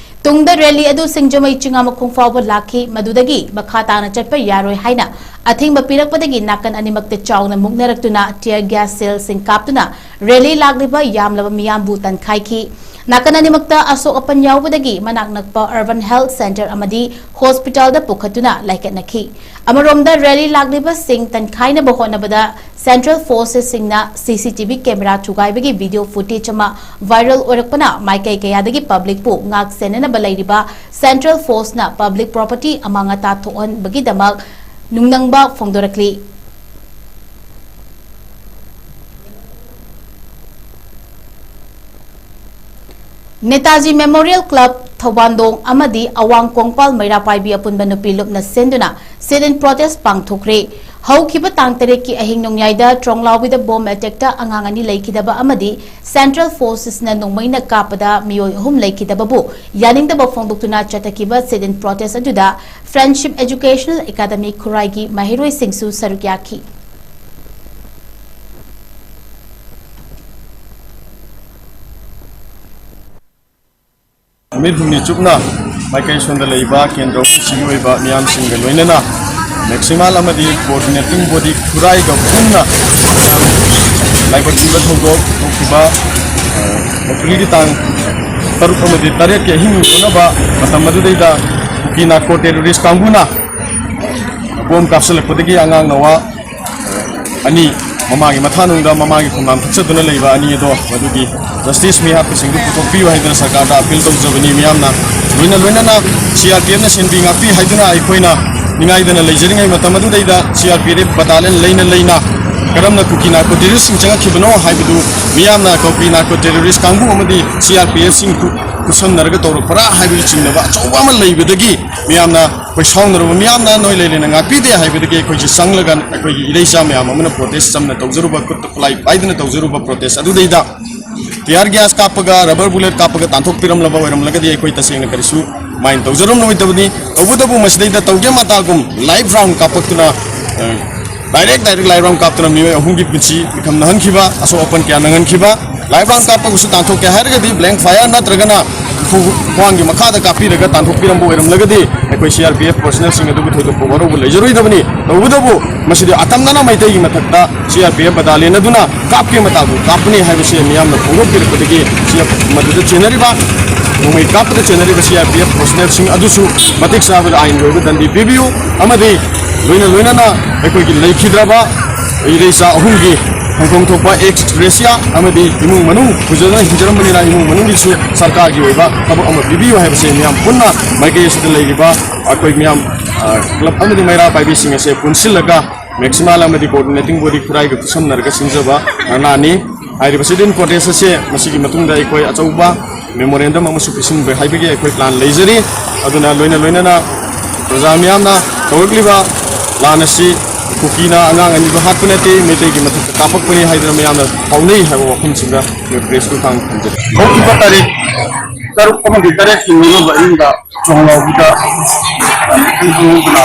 ꯇꯨꯡꯗ ꯔꯦꯂꯤ ꯑꯗꯨ ꯁꯤꯡꯖꯃꯩ ꯆꯤꯉꯥꯃꯈꯣꯡ ꯐꯥꯎꯕ ꯂꯥꯛꯈꯤ꯫ ꯃꯗꯨꯗꯒꯤ ꯃꯈꯥ ꯇꯥꯅ ꯆꯠꯄ ꯌꯥꯔꯣꯏ ꯍꯥꯏꯅ ꯑꯊꯤꯡꯕ ꯄꯤꯔꯛꯄꯗꯒꯤ ꯅꯥꯀꯟ ꯑꯅꯤꯃꯛꯇ ꯆꯥꯎꯅ ꯃꯨꯛꯅꯔꯛꯇꯨꯅ tear gas shellꯁꯤꯡ ꯀꯥꯞꯇꯨꯅ ꯔꯦꯂꯤ ꯂꯥꯛꯂꯤꯕ ꯌꯥꯝꯂꯕ ꯃꯤꯌꯥꯝꯕꯨ ꯇꯟꯈꯥꯏꯈꯤ꯫ ꯅꯥꯀꯟ ꯑꯅꯤꯃꯛꯇ ꯑꯁꯣꯛ ꯑꯄꯟ ꯌꯥꯎꯕꯗꯒꯤ ꯃꯅꯥꯛ ꯅꯛꯄ Urban Health Centre ꯑꯃꯗꯤ ꯍꯣꯁꯄꯤꯇꯥꯜꯗ ꯄꯨꯈꯠꯇꯨꯅ ꯂꯥꯏꯀꯠꯅꯈꯤ꯫ ꯑꯃꯔꯣꯝꯗ ꯔꯦꯂꯤ ꯂꯥꯛꯂꯤꯕꯁꯤꯡ ꯇꯟꯈꯥꯏꯅꯕ ꯍꯣꯠꯅꯕꯗ ꯁꯦꯟꯇ꯭ꯔꯦꯜ ꯐꯣꯔꯁꯁꯤꯡꯅ C C T V camera ꯊꯨꯒꯥꯏꯕꯒꯤ ꯚꯤꯗꯤꯑꯣ ꯐꯨꯇꯦꯖ ꯑꯃ ꯚꯥꯏꯔꯦꯜ ꯑꯣꯏꯔꯛꯄꯅ ꯃꯥꯏꯀꯩ ꯀꯌꯥꯗꯒꯤ ꯄꯕ꯭ꯂꯤꯛꯄꯨ ꯉꯥꯛ ꯁꯦꯟꯅꯅꯕ ꯂꯩꯔꯤꯕ ꯁꯦꯟꯇ꯭ꯔꯦꯜ ꯐꯣꯔꯁꯅ ꯄꯕ꯭ꯂꯤꯛ ꯄ꯭ꯔꯣꯄꯔꯇꯤ ꯑꯃꯥꯡ ꯑꯇꯥ ꯊꯣꯛꯍꯟꯕꯒꯤꯗꯃꯛ ꯅꯨꯡꯅꯪꯕ ꯐꯣꯡꯗꯣꯔꯛꯂꯤ꯫ ꯅꯦꯇꯥꯖꯤ ꯃꯦꯃꯣꯔꯤꯌꯦꯜ ꯀ꯭ꯂꯕ ꯊꯧꯕꯥꯟꯗꯣꯡ ꯑꯃꯗꯤ ꯑꯋꯥꯡ ꯀꯣꯡꯄꯥꯜ ꯃꯩꯔꯥ ꯄꯥꯏꯕꯤ ꯑꯄꯨꯟꯕ ꯅꯨꯄꯤ ꯂꯨꯞꯅ ꯁꯤꯟꯗꯨꯅ sit-in protest ꯄꯥꯡꯊꯣꯛꯈ꯭ꯔꯦ꯫ ꯍꯧꯈꯤꯕ ꯇꯥꯡ ꯇꯔꯦꯠꯀꯤ ꯑꯍꯤꯡ ꯅꯣꯡꯌꯥꯏꯗ ꯇ꯭ꯔꯣꯡꯂꯥꯎꯕꯤꯗ ꯕꯣꯝ ꯑꯦꯇꯦꯛꯇ ꯑꯉꯥꯡ ꯑꯅꯤ ꯂꯩꯈꯤꯗꯕ ꯑꯃꯗꯤ ꯁꯦꯟꯇ꯭ꯔꯦꯜ ꯐꯣꯔꯁꯦꯁꯅ ꯅꯣꯡꯃꯩꯅ ꯀꯥꯞꯄꯗ ꯃꯤꯑꯣꯏ ꯑꯍꯨꯝ ꯂꯩꯈꯤꯗꯕꯕꯨ ꯌꯥꯅꯤꯡꯗꯕ ꯐꯣꯡꯗꯣꯛꯇꯨꯅ ꯆꯠꯊꯈꯤꯕ sit-in protest ꯑꯗꯨꯗ Friendship Educational Academy ꯈꯨꯔꯥꯏꯒꯤ ꯃꯍꯩꯔꯣꯏꯁꯤꯡꯁꯨ ꯁꯔꯨꯛ ꯌꯥꯈꯤ꯫ ꯅꯨꯃꯤꯠ ꯍꯨꯝꯅꯤ ꯆꯨꯞꯅ ꯃꯥꯏꯀꯩ ꯁꯣꯟꯗ ꯂꯩꯕ ꯀꯦꯟꯗ꯭ꯔ ꯑꯍꯨꯝꯁꯤꯒꯤ ꯑꯣꯏꯕ ꯃꯤꯌꯥꯝꯁꯤꯡꯒ ꯂꯣꯏꯅꯅ ꯃꯦꯛꯁꯤꯃꯥꯜ ꯑꯃꯗꯤ coordinating body ꯈꯨꯔꯥꯏꯒ ꯄꯨꯟꯅ ꯂꯥꯏꯕꯛ ꯊꯤꯕ ꯊꯧꯗꯣꯛ ꯊꯣꯛꯈꯤꯕ, ꯑ, ꯑꯦꯄ꯭ꯔꯤꯜꯒꯤ ꯇꯥꯡ ꯇꯔꯨꯛ ꯑꯃꯗꯤ ꯇꯔꯦꯠꯀꯤ ꯑꯍꯤꯡ ꯑꯣꯏꯅꯕ ꯃꯇꯝ ꯑꯗꯨꯗꯩꯗ ꯀꯨꯀꯤ ꯅꯥꯔꯀꯣ terrorist ꯀꯥꯡꯕꯨꯅ ꯕꯣꯝ ꯀꯥꯞꯁꯤꯜꯂꯛꯄꯗꯒꯤ ꯑꯉꯥꯡ ꯅꯋꯥ ꯑꯅꯤ, ꯃꯃꯥꯒꯤ ꯃꯊꯥꯅꯨꯡꯗ ꯃꯃꯥꯒꯤ ꯈꯣꯡꯅꯥꯝ ꯊꯛꯆꯗꯨꯅ ꯂꯩꯕ ꯑꯅꯤ ꯑꯗꯣ ꯃꯗꯨꯒꯤ justice ꯃꯤꯍꯥꯠꯄꯁꯤꯡꯗꯨ ꯄꯨꯊꯣꯛꯄꯤꯌꯨ ꯍꯥꯏꯗꯨꯅ ꯁꯔꯀꯥꯔꯗ appeal ꯇꯧꯖꯕꯅꯤ꯫ ꯃꯤꯌꯥꯝꯅ ꯂꯣꯏꯅ ꯂꯣꯏꯅꯅ C R P Fꯅ ꯁꯦꯟꯕꯤ ꯉꯥꯛꯄꯤ ꯍꯥꯏꯗꯨꯅ ꯑꯩꯈꯣꯏꯅ ꯅꯤꯡꯉꯥꯏꯗꯅ ꯂꯩꯖꯔꯤꯉꯩ ꯃꯇꯝ ꯑꯗꯨꯗꯩꯗ C R P F battalion ꯂꯩꯅ ꯂꯩꯅ ꯀꯔꯝꯅ ꯀꯨꯀꯤ ꯅꯥꯔꯀꯣ terroristꯁꯤꯡ ꯆꯪꯉꯛꯈꯤꯕꯅꯣ ꯍꯥꯏꯕꯗꯨ ꯃꯤꯌꯥꯝꯅ ꯀꯨꯀꯤ ꯅꯥꯔꯀꯣ terrorist ꯀꯥꯡꯕꯨ ꯑꯃꯗꯤ C R P Fꯁꯤꯡ ꯈꯨ-, ꯈꯨꯠꯁꯝꯅꯔꯒ ꯇꯧꯔꯛꯄ꯭ꯔꯥ ꯍꯥꯏꯕꯒꯤ ꯆꯤꯡꯅꯕ ꯑꯆꯧꯕ ꯑꯃ ꯂꯩꯕꯗꯒꯤ ꯃꯤꯌꯥꯝꯅ ꯑꯩꯈꯣꯏ ꯁꯥꯎꯅꯔꯕ ꯃꯤꯌꯥꯝꯅ ꯅꯣꯏ ꯂꯩꯔꯦꯅ ꯉꯥꯛꯄꯤꯗꯦ ꯍꯥꯏꯕꯗꯒꯤ ꯑꯩꯈꯣꯏꯁꯦ ꯆꯪꯂꯒ ꯑꯩꯈꯣꯏꯒꯤ ꯏꯔꯩꯆꯥ ꯃꯌꯥꯝ ꯑꯃꯅ protest ꯆꯝꯅ ꯇꯧꯖꯔꯨꯕ, ꯈꯨꯠꯇ ꯈꯨꯠꯂꯥꯏ ꯄꯥꯏꯗꯨꯅ ꯇꯧꯖꯔꯨꯕ protest ꯑꯗꯨꯗꯩꯗ tear gas ꯀꯥꯞꯄꯒ, rubber bullet ꯀꯥꯞꯄꯒ ꯇꯥꯟꯊꯣꯛꯄꯤꯔꯝꯂꯕ ꯑꯣꯏꯔꯝꯂꯒꯗꯤ ꯑꯩꯈꯣꯏ ꯇꯁꯦꯡꯅ ꯀꯔꯤꯁꯨ mind ꯇꯧꯖꯔꯝꯂꯣꯏꯗꯕꯅꯤ꯫ ꯇꯧꯕꯇꯕꯨ ꯃꯁꯤꯗꯩꯗ ꯇꯧꯒꯦ ꯃꯇꯥꯒꯨꯝ live round ꯀꯥꯞꯄꯛꯇꯨꯅ, ꯑ, direct direct live round ꯀꯥꯞꯇꯨꯅ ꯃꯤꯑꯣꯏ ꯑꯍꯨꯝꯒꯤ ꯄꯨꯟꯁꯤ ꯃꯤꯈꯝ ꯅꯪꯍꯟꯈꯤꯕ, ꯑꯁꯣꯛ ꯑꯄꯟ ꯀꯌꯥ ꯅꯪꯍꯟꯈꯤꯕ, live round ꯀꯥꯞꯄꯒꯁꯨ ꯇꯥꯟꯊꯣꯛꯀꯦ ꯍꯥꯏꯔꯒꯗꯤ blank fire ꯅꯠꯇ꯭ꯔꯒꯅ ꯈꯨ-, ꯈ꯭ꯋꯥꯡꯒꯤ ꯃꯈꯥꯗ ꯀꯥꯞꯄꯤꯔꯒ ꯇꯥꯟꯊꯣꯛꯄꯤꯔꯝꯕ ꯑꯣꯏꯔꯝꯂꯒꯗꯤ ꯑꯩꯈꯣꯏ C R P F personnelꯁꯤꯡ ꯑꯗꯨꯕꯨ ꯊꯣꯏꯗꯣꯛꯄ ꯋꯥꯔꯧꯕ ꯂꯩꯖꯔꯣꯏꯗꯕꯅꯤ꯫ ꯇꯧꯕꯇꯕꯨ ꯃꯁꯤꯗꯤ ꯑꯇꯝꯅꯅ ꯃꯩꯇꯩꯒꯤ ꯃꯊꯛꯇ C R P F battalion ꯑꯗꯨꯅ ꯀꯥꯞꯀꯦ ꯃꯇꯥꯒꯨꯝ ꯀꯥꯞꯄꯅꯤ ꯍꯥꯏꯕꯁꯤ ꯃꯤꯌꯥꯝꯅ ꯐꯣꯡꯗꯣꯛꯄꯤꯔꯛꯄꯗꯒꯤ ꯁꯤ ꯃꯗꯨꯗ ꯆꯦꯟꯅꯔꯤꯕ, ꯅꯣꯡꯃꯩ ꯀꯥꯞꯄꯗ ꯆꯦꯟꯅꯔꯤꯕ C R P F personnelꯁꯤꯡ ꯑꯗꯨꯁꯨ ꯃꯇꯤꯛ ꯆꯥꯕ ꯑꯥꯏꯟꯒꯤ ꯑꯣꯏꯕ ꯗꯟꯗꯤ ꯄꯤꯕꯤꯌꯨ ꯑꯃꯗꯤ ꯂꯣꯏꯅ ꯂꯣꯏꯅꯅ ꯑꯩꯈꯣꯏꯒꯤ ꯂꯩꯈꯤꯗ꯭ꯔꯕ ꯏꯔꯩꯆꯥ ꯑꯍꯨꯝꯒꯤ ꯐꯪꯐꯝ ꯊꯣꯛꯄ ex gratia ꯑꯃꯗꯤ ꯏꯃꯨꯡ ꯃꯅꯨꯡ ꯐꯖꯅ ꯍꯤꯡꯖꯔꯝꯕꯅꯤꯅ ꯏꯃꯨꯡ ꯃꯅꯨꯡꯒꯤꯁꯨ ꯁꯔꯀꯥꯔꯒꯤ ꯑꯣꯏꯕ ꯊꯕꯛ ꯑꯃ ꯄꯤꯕꯤꯌꯨ ꯍꯥꯏꯕꯁꯦ ꯃꯤꯌꯥꯝ ꯄꯨꯟꯅ ꯃꯥꯏꯀꯩ ꯑꯁꯤꯗ ꯂꯩꯔꯤꯕ ꯑꯩꯈꯣꯏ ꯃꯤꯌꯥꯝ, ꯑ, club ꯑꯃꯗꯤ ꯃꯩꯔꯥ ꯄꯥꯏꯕꯤꯁꯤꯡ ꯑꯁꯦ ꯄꯨꯟꯁꯤꯜꯂꯒ ꯃꯦꯛꯁꯤꯃꯥꯜ ꯑꯃꯗꯤ coordinating body ꯈꯨꯔꯥꯏꯒ ꯈꯨꯠꯁꯝꯅꯔꯒ ꯁꯤꯟꯖꯕ ꯙꯔꯅꯥꯅꯤ꯫ ꯍꯥꯏꯔꯤꯕ sit-in protest ꯑꯁꯤ ꯃꯁꯤꯒꯤ ꯃꯇꯨꯡꯗ ꯑꯩꯈꯣꯏ ꯑꯆꯧꯕ memorandum ꯑꯃꯁꯨ ꯄꯤꯁꯤꯟꯕ ꯍꯥꯏꯕꯒꯤ ꯑꯩꯈꯣꯏ plan ꯂꯩꯖꯔꯤ꯫ ꯑꯗꯨꯅ ꯂꯣꯏꯅ ꯂꯣꯏꯅꯅ ꯄ꯭ꯔꯖꯥ ꯃꯤꯌꯥꯝꯅ ꯇꯧꯔꯛꯂꯤꯕ ꯂꯥꯟ ꯑꯁꯤ ꯀꯨꯀꯤꯅ ꯑꯉꯥꯡ ꯑꯅꯤꯗꯨ ꯍꯥꯠꯄ ꯅꯠꯇꯦ, ꯃꯩꯇꯩꯒꯤ ꯃꯊꯛꯇ ꯀꯥꯞꯄꯛꯄꯅꯤ ꯍꯥꯏꯗꯅ ꯃꯌꯥꯝꯅ ꯐꯥꯎꯅꯩ ꯍꯥꯏꯕ ꯋꯥꯐꯝꯁꯤꯡꯗ ꯑꯩꯈꯣꯏ press ꯀꯤ ꯈꯨꯠꯊꯥꯡꯗ ꯊꯝꯖꯔꯤ꯫ ꯍꯧꯈꯤꯕ ꯇꯥꯔꯤꯛ ꯇꯔꯨꯛ ꯑꯃꯗꯤ ꯇꯔꯦꯠꯀꯤ ꯃꯤꯑꯣꯏꯕ ꯑꯍꯤꯡꯗ ꯆꯣꯡꯂꯥꯎꯕꯤꯗ ꯏꯃꯨꯡ ꯃꯅꯨꯡꯗꯨꯅ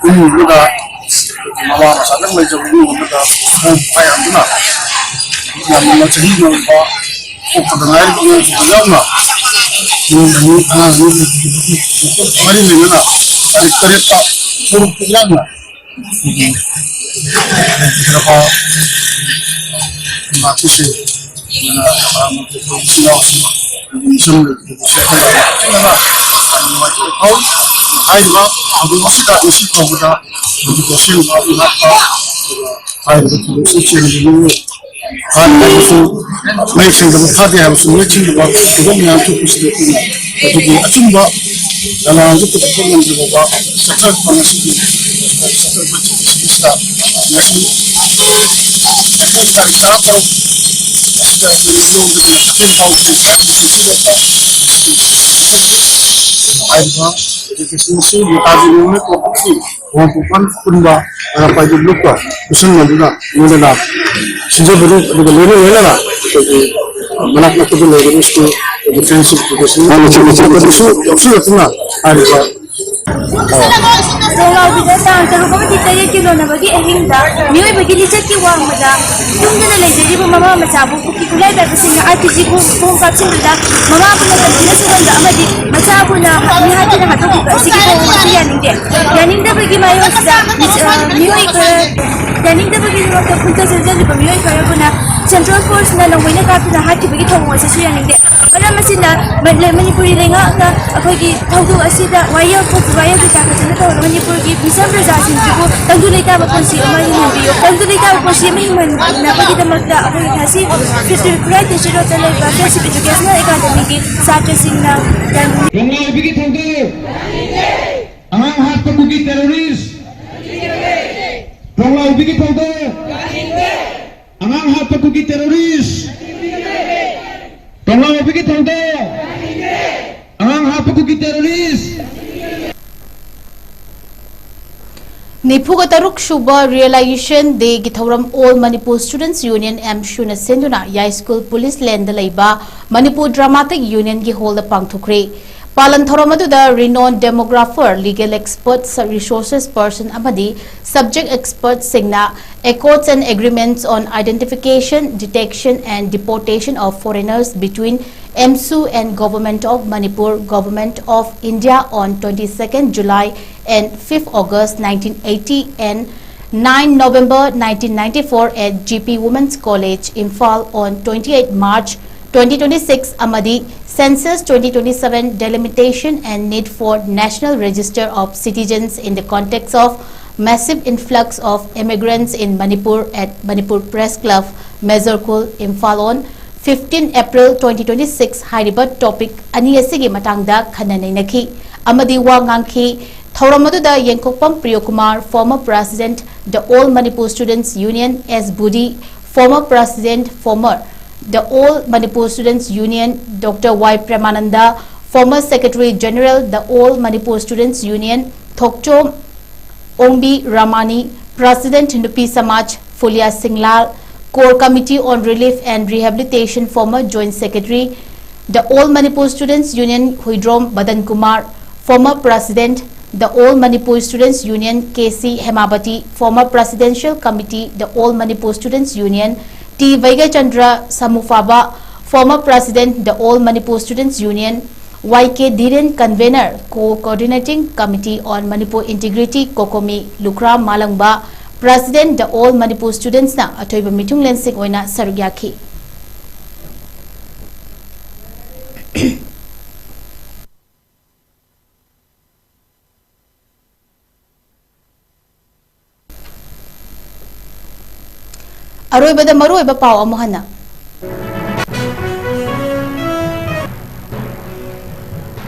ꯏꯃꯨꯡꯗꯨꯗ ꯃꯃꯥ ꯃꯆꯥꯗꯪ ꯂꯩꯖꯕ ꯏꯃꯨꯡ ꯑꯃꯗ ꯈꯣꯡ ꯄꯥꯏꯔꯝꯗꯨꯅ ꯌꯥꯝꯅ ꯆꯍꯤ ꯅꯧꯕ ꯄꯣꯛꯄꯗ ꯉꯥꯏꯔꯤꯕ ꯑꯉꯥꯡꯁꯤꯡ ꯌꯥꯎꯅ ꯏꯃꯨꯡ ꯑꯅꯤ ꯑꯉꯥꯡ ꯑꯅꯤ ꯃꯔꯤ ꯂꯩꯅꯅ ꯇꯥꯔꯤꯛ ꯇꯔꯦꯠꯇ ꯐꯨꯔꯨꯞꯇ ꯏꯔꯥꯡꯅ ꯂꯩꯈꯤꯗ꯭ꯔꯕ ꯏꯃꯥ ꯏꯄꯥꯁꯤꯡ ꯍꯥꯏꯔꯤꯕ ꯊꯧꯗꯣꯛ ꯑꯁꯤꯗ ꯉꯁꯤ ꯐꯥꯎꯕꯗ ꯍꯧꯖꯤꯛ ꯑꯁꯦꯡꯕ ꯉꯥꯛꯄ ꯍꯥꯏꯔꯤꯕ ꯊꯧꯗꯣꯛꯁꯤꯡ ꯆꯦꯟꯕ ꯃꯤꯑꯣꯏ ꯐꯥꯔꯦ ꯍꯥꯏꯕꯁꯨ, ꯃꯌꯦꯛ ꯁꯦꯡꯗꯕ ꯐꯥꯗꯦ ꯍꯥꯏꯕꯁꯨ, ꯃꯌꯦꯛ ꯁꯦꯡꯗꯕ ꯊꯧꯗꯣꯛ ꯃꯌꯥꯝ ꯊꯣꯛꯄꯁꯤꯗ ꯑꯩꯈꯣꯏꯅ ꯃꯗꯨꯒꯤ ꯑꯆꯨꯝꯕ ꯂꯥꯟꯁꯨ ꯄꯨꯊꯣꯛꯄ ꯉꯝꯗ꯭ꯔꯕ ꯆꯠꯊꯔꯛꯄ ꯉꯁꯤꯒꯤ ꯆꯠꯊꯔꯛꯄ ꯊꯧꯗꯣꯛꯁꯤꯡ ꯑꯁꯤꯗ ꯉꯁꯤ ꯑꯦꯄ꯭ꯔꯤꯜ ꯇꯥꯔꯤꯛ ꯇꯔꯥꯇꯔꯨꯛ ꯑꯁꯤꯗ ꯑꯩꯈꯣꯏ ꯂꯣꯝꯗꯒꯤ ꯃꯇꯦꯡ ꯄꯥꯡꯕꯒꯤ ꯍꯥꯏꯔꯤꯕ ꯑꯦꯖꯨꯀꯦꯁꯟ ꯑꯁꯤ ꯅꯦꯇꯥꯖꯤ ꯅ꯭ꯌꯨ ꯀꯣꯝꯄ꯭ꯂꯦꯛꯁꯀꯤ ꯋꯥꯡꯈꯣꯡ ꯄꯨꯟꯕ ꯄꯥꯏꯕꯤ ꯂꯨꯞꯀ ꯈꯨꯠꯁꯝꯅꯗꯨꯅ ꯂꯣꯏꯅꯅ ꯁꯤꯟꯖꯕꯅꯤ꯫ ꯑꯗꯨꯒ ꯂꯣꯏꯅ ꯂꯣꯏꯅꯅ ꯑꯩꯈꯣꯏꯒꯤ ꯃꯅꯥꯛ ꯅꯛꯄꯗ ꯂꯩꯔꯤꯕ ꯁ꯭ꯀꯨꯜ, ꯑꯩꯈꯣꯏꯒꯤ ꯐ꯭ꯔꯦꯟꯁꯤꯞ ꯑꯦꯖꯨꯀꯦꯁꯟ ꯃꯆꯤꯟ ꯃꯆꯤꯟ ꯑꯗꯨꯁꯨ ꯌꯥꯎꯁꯤꯜꯂꯛꯇꯨꯅ ꯍꯥꯏꯔꯤꯕ ꯈꯣꯡꯂꯥꯎꯕꯤꯗ ꯇꯥꯡ ꯇꯔꯨꯛ ꯑꯃꯗꯤ ꯇꯔꯦꯠꯀꯤ ꯂꯣꯟꯅꯕꯒꯤ ꯑꯍꯤꯡꯗ ꯃꯤꯑꯣꯏꯕꯒꯤ ꯂꯤꯆꯠꯀꯤ ꯋꯥꯡꯃꯗ ꯇꯨꯝꯗꯨꯅ ꯂꯩꯖꯔꯤꯕ ꯃꯃꯥ ꯃꯆꯥꯕꯨ ꯈꯨꯠꯂꯥꯏ ꯄꯥꯏꯕꯁꯤꯡꯅ ꯑꯥꯔ ꯄꯤ ꯖꯤ ꯕꯣꯝ ꯀꯥꯞꯁꯤꯟꯗꯨꯅ ꯃꯃꯥꯕꯨꯅ ꯇꯝꯊꯤꯅ ꯁꯨꯍꯟꯕ ꯑꯃꯗꯤ ꯃꯆꯥꯕꯨꯅ ꯃꯤꯍꯥꯠꯇꯨꯅ ꯍꯥꯠꯇꯣꯛꯈꯤꯕ ꯑꯁꯤꯒꯤ ꯊꯧꯑꯣꯡ ꯑꯁꯤ ꯌꯥꯅꯤꯡꯗꯦ꯫ ꯌꯥꯅꯤꯡꯗꯕꯒꯤ ꯃꯥꯌꯣꯛꯇ, ꯑ, ꯃꯤꯑꯣꯏ ꯈꯔ ꯌꯥꯅꯤꯡꯗꯕꯒꯤꯗꯃꯛꯇ ꯈꯨꯟꯇ ꯆꯦꯟꯖꯜꯂꯤꯕ ꯃꯤꯑꯣꯏ ꯈꯔꯕꯨꯅ ꯁꯦꯟꯇ꯭ꯔꯦꯜ ꯐꯣꯔꯁꯅ ꯅꯧꯃꯩꯅ ꯀꯥꯞꯇꯨꯅ ꯍꯥꯠꯈꯤꯕꯒꯤ ꯊꯧꯑꯣꯡ ꯑꯁꯤꯁꯨ ꯌꯥꯅꯤꯡꯗꯦ꯫ ꯃꯔꯝ ꯑꯁꯤꯅ ꯃ-, ꯂꯩ-, ꯃꯅꯤꯄꯨꯔꯤ ꯂꯩꯉꯥꯛꯅ ꯑꯩꯈꯣꯏꯒꯤ ꯊꯧꯗꯣꯛ ꯑꯁꯤꯗ ꯋꯥꯌꯦꯜ ꯊꯣꯛꯈꯤ, ꯋꯥꯌꯦꯜ ꯀꯩꯀꯥ ꯐꯖꯅ ꯇꯧꯔꯒ ꯃꯅꯤꯄꯨꯔꯒꯤ ꯃꯤꯆꯝ ꯄ꯭ꯔꯖꯥꯁꯤꯡꯁꯤꯕꯨ ꯇꯪꯗꯨ ꯂꯩꯇꯥꯕ ꯄꯨꯟꯁꯤ ꯑꯃ ꯍꯤꯡꯍꯟꯕꯤꯌꯨ꯫ ꯇꯪꯗꯨ ꯂꯩꯇꯥꯕ ꯄꯨꯟꯁꯤ ꯑꯃ ꯍꯤꯡꯍꯟꯅꯕꯒꯤꯗꯃꯛꯇ ꯑꯩꯈꯣꯏꯒꯤ ꯉꯁꯤ ꯈꯨꯔꯥꯏ ꯇꯦꯁꯤꯔꯣꯠꯇ ꯂꯩꯕ ꯐ꯭ꯔꯦꯟꯁꯤꯞ ꯏꯗꯨꯀꯦꯁꯅꯦꯜ ꯑꯦꯀꯥꯗꯃꯤꯒꯤ ꯁꯥꯇ꯭ꯔꯁꯤꯡꯅ ꯀꯣꯡꯂꯥꯎꯕꯤꯒꯤ ꯊꯧꯗꯣꯛ, ꯑꯉꯥꯡ ꯍꯥꯠꯄ ꯀꯨꯀꯤ ꯇꯦꯔꯣꯔꯤꯁ, ꯀꯪꯂꯥ ꯑꯣꯏꯕꯤꯒꯤ ꯊꯧꯗꯣꯛ꯫ ꯑꯉꯥꯡ ꯍꯥꯠꯄ ꯀꯨꯀꯤ terrorist꯫ ꯀꯪꯂꯥ ꯑꯣꯏꯕꯤꯒꯤ ꯊꯧꯗꯣꯛ꯫ ꯑꯉꯥꯡ ꯍꯥꯠꯄ ꯀꯨꯀꯤ terrorist꯫ ꯅꯤꯐꯨꯒ ꯇꯔꯨꯛ ꯁꯨꯕ Realization Day ꯒꯤ ꯊꯧꯔꯝ All Manipur Students Union, ꯑꯦꯝꯁꯨꯅ ꯁꯤꯟꯗꯨꯅ ꯌꯥꯏ ꯁ꯭ꯀꯨꯜ ꯄꯨꯂꯤꯁ ꯂꯦꯟꯗ ꯂꯩꯕ ꯃꯅꯤꯄꯨꯔ ꯗ꯭ꯔꯃꯥꯇꯤꯛ ꯌꯨꯅꯤꯌꯟꯒꯤ ꯍꯣꯜꯗ ꯄꯥꯡꯊꯣꯛꯈ꯭ꯔꯦ꯫ ꯄꯥꯂꯟ ꯊꯧꯔꯝ ꯑꯗꯨꯗ renowned demographer, legal experts, resources person ꯑꯃꯗꯤ subject experts ꯁꯤꯡꯅ Accords and Agreements on Identification, Detection and Deportation of Foreigners between ꯑꯦꯝꯁꯨ and Government of Manipur, Government of India on twenty-second July and fifth August nineteen eighty and nine November nineteen ninety-four at G P Women's College, Imphal on twenty-eighth March twenty twenty-six ꯑꯃꯗꯤ Census twenty twenty-seven delimitation and need for National Register of Citizens in the context of massive influx of immigrants in Manipur at Manipur Press Club, Major Khul, Imphal on fifteen April twenty twenty-six ꯍꯥꯏꯔꯤꯕ topic ꯑꯅꯤ ꯑꯁꯤꯒꯤ ꯃꯇꯥꯡꯗ ꯈꯟꯅ ꯅꯩꯅꯈꯤ ꯑꯃꯗꯤ ꯋꯥ ꯉꯥꯡꯈꯤ꯫ ꯊꯧꯔꯝ ꯑꯗꯨꯗ ꯌꯦꯡꯈꯣꯛꯄꯝ Priyokumar, former president the All Manipur Students Union, S Budi, former president, former the All Manipur Students Union, Doctor Y Premananda, former secretary general the All Manipur Students Union, Thokchom Ongbi Ramani, president Nupi Samaj, Fulia Singlal, core committee on relief and rehabilitation, former joint secretary the All Manipur Students Union, Huidrom Badan Kumar, former president the All Manipur Students Union, K C Hemabati, former presidential committee the All Manipur Students Union, T Vaigachandra Samufaba, former president the All Manipur Students Union, Y K Dhiren, convener, co-coordinating committee on Manipur integrity, COCOMI, Lukhram Malangba, president the All Manipur Students ꯅ ꯑꯊꯣꯏꯕ ꯃꯤꯊꯨꯡꯂꯦꯟꯁꯤꯡ ꯑꯣꯏꯅ ꯁꯔꯨꯛ ꯌꯥꯈꯤ꯫ ꯑꯔꯣꯏꯕꯗ ꯃꯔꯨꯑꯣꯏꯕ ꯄꯥꯎ ꯑꯃꯨꯛ ꯍꯟꯅ꯫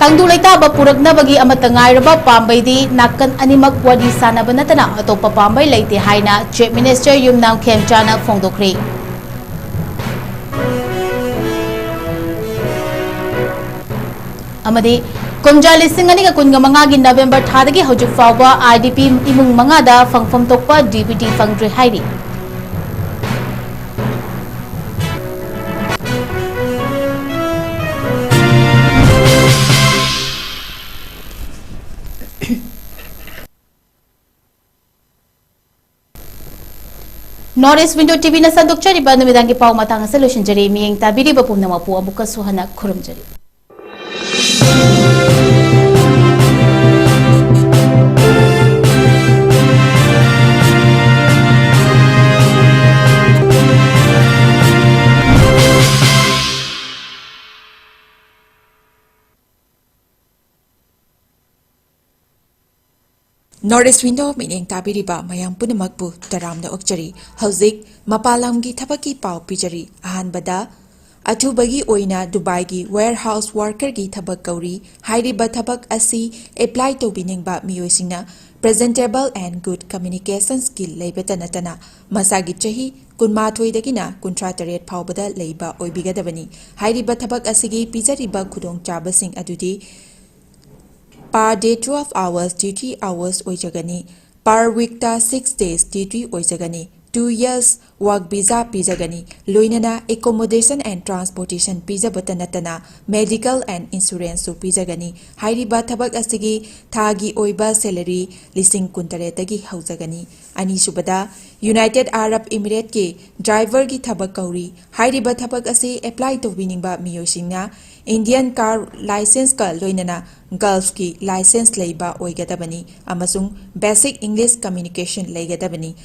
ꯇꯪꯗꯨ ꯂꯩꯇꯥꯕ ꯄꯨꯔꯛꯅꯕꯒꯤ ꯑꯃꯠꯇ ꯉꯥꯏꯔꯕ ꯄꯥꯝꯕꯩꯗꯤ ꯅꯥꯀꯟ ꯑꯅꯤꯃꯛ ꯋꯥꯔꯤ ꯁꯥꯅꯕ ꯅꯠꯇꯅ ꯑꯇꯣꯞꯄ ꯄꯥꯝꯕꯩ ꯂꯩꯇꯦ ꯍꯥꯏꯅ Chief Minister ꯌꯨꯝꯅꯥꯝ ꯈꯦꯝꯆꯥꯅ ꯐꯣꯡꯗꯣꯛꯈ꯭ꯔꯦ꯫ ꯑꯃꯗꯤ ꯀꯨꯝꯖꯥ ꯂꯤꯁꯤꯡ ꯑꯅꯤꯒ ꯀꯨꯟꯒ ꯃꯉꯥꯒꯤ November ꯊꯥꯗꯒꯤ ꯍꯧꯖꯤꯛ ꯐꯥꯎꯕ IDP ꯏꯃꯨꯡ ꯃꯉꯥꯗ ꯐꯪꯐꯝ ꯊꯣꯛꯄ DBT ꯐꯪꯗ꯭ꯔꯦ ꯍꯥꯏꯔꯤ꯫ North East Window TVꯅ ꯁꯟꯗꯣꯛꯆꯔꯤꯕ ꯅꯨꯃꯤꯗꯥꯡꯒꯤ ꯄꯥꯎ ꯃꯇꯥꯡ ꯑꯁꯤ ꯂꯣꯏꯁꯤꯟꯖꯔꯤ꯫ ꯃꯤꯠꯌꯦꯡ ꯇꯥꯕꯤꯔꯤꯕ ꯄꯨꯝꯅꯃꯛꯄꯨ ꯑꯃꯨꯛꯀꯁꯨ ꯍꯟꯅ ꯈꯨꯔꯨꯝꯖꯔꯤ꯫ North East Window ꯃꯤꯠꯌꯦꯡ ꯇꯥꯕꯤꯔꯤꯕ ꯃꯌꯥꯝ ꯄꯨꯝꯅꯃꯛꯄꯨ ꯇꯔꯥꯝꯅ ꯑꯣꯛꯆꯔꯤ꯫ ꯍꯧꯖꯤꯛ ꯃꯄꯥꯟ ꯂꯝꯒꯤ ꯊꯕꯛꯀꯤ ꯄꯥꯎ ꯄꯤꯖꯔꯤ꯫ ꯑꯍꯥꯟꯕꯗ, ꯑꯊꯨꯕꯒꯤ ꯑꯣꯏꯅ ꯗꯨꯕꯥꯏꯒꯤ warehouse workerꯒꯤ ꯊꯕꯛ ꯀꯧꯔꯤ꯫ ꯍꯥꯏꯔꯤꯕ ꯊꯕꯛ ꯑꯁꯤ apply ꯇꯧꯕꯤꯅꯤꯡꯕ ꯃꯤꯑꯣꯏꯁꯤꯡꯅ presentable and good communication skill ꯂꯩꯕꯇ ꯅꯠꯇꯅ ꯃꯁꯥꯒꯤ ꯆꯍꯤ ꯀꯨꯟꯃꯥꯊꯣꯏꯗꯒꯤꯅ ꯀꯨꯟꯊ꯭ꯔꯥ ꯇꯔꯦꯠ ꯐꯥꯎꯕꯗ ꯂꯩꯕ ꯑꯣꯏꯕꯤꯒꯗꯕꯅꯤ꯫ ꯍꯥꯏꯔꯤꯕ ꯊꯕꯛ ꯑꯁꯤꯒꯤ ꯄꯤꯖꯔꯤꯕ ꯈꯨꯗꯣꯡꯆꯥꯕꯁꯤꯡ ꯑꯗꯨꯗꯤ per day twelve hours duty hours ꯑꯣꯏꯖꯒꯅꯤ꯫ Per weekꯇ six days duty ꯑꯣꯏꯖꯒꯅꯤ꯫ Two years work visa ꯄꯤꯖꯒꯅꯤ꯫ ꯂꯣꯏꯅꯅ accommodation and transportation ꯄꯤꯖꯕꯇ ꯅꯠꯇꯅ medical and insuranceꯁꯨ ꯄꯤꯖꯒꯅꯤ꯫ ꯍꯥꯏꯔꯤꯕ ꯊꯕꯛ ꯑꯁꯤꯒꯤ ꯊꯥꯒꯤ ꯑꯣꯏꯕ salary ꯂꯤꯁꯤꯡ ꯀꯨꯟꯇꯔꯦꯠꯇꯒꯤ ꯍꯧꯖꯒꯅꯤ꯫ ꯑꯅꯤꯁꯨꯕꯗ, United Arab Emirateꯀꯤ driverꯒꯤ ꯊꯕꯛ ꯀꯧꯔꯤ꯫ ꯍꯥꯏꯔꯤꯕ ꯊꯕꯛ ꯑꯁꯤ apply ꯇꯧꯕꯤꯅꯤꯡꯕ ꯃꯤꯑꯣꯏꯁꯤꯡꯅ Indian car licenceꯀ ꯂꯣꯏꯅꯅ Gulfꯀꯤ license ꯂꯩꯕ ꯑꯣꯏꯒꯗꯕꯅꯤ ꯑꯃꯁꯨꯡ basic English communication ꯂꯩꯒꯗꯕꯅꯤ꯫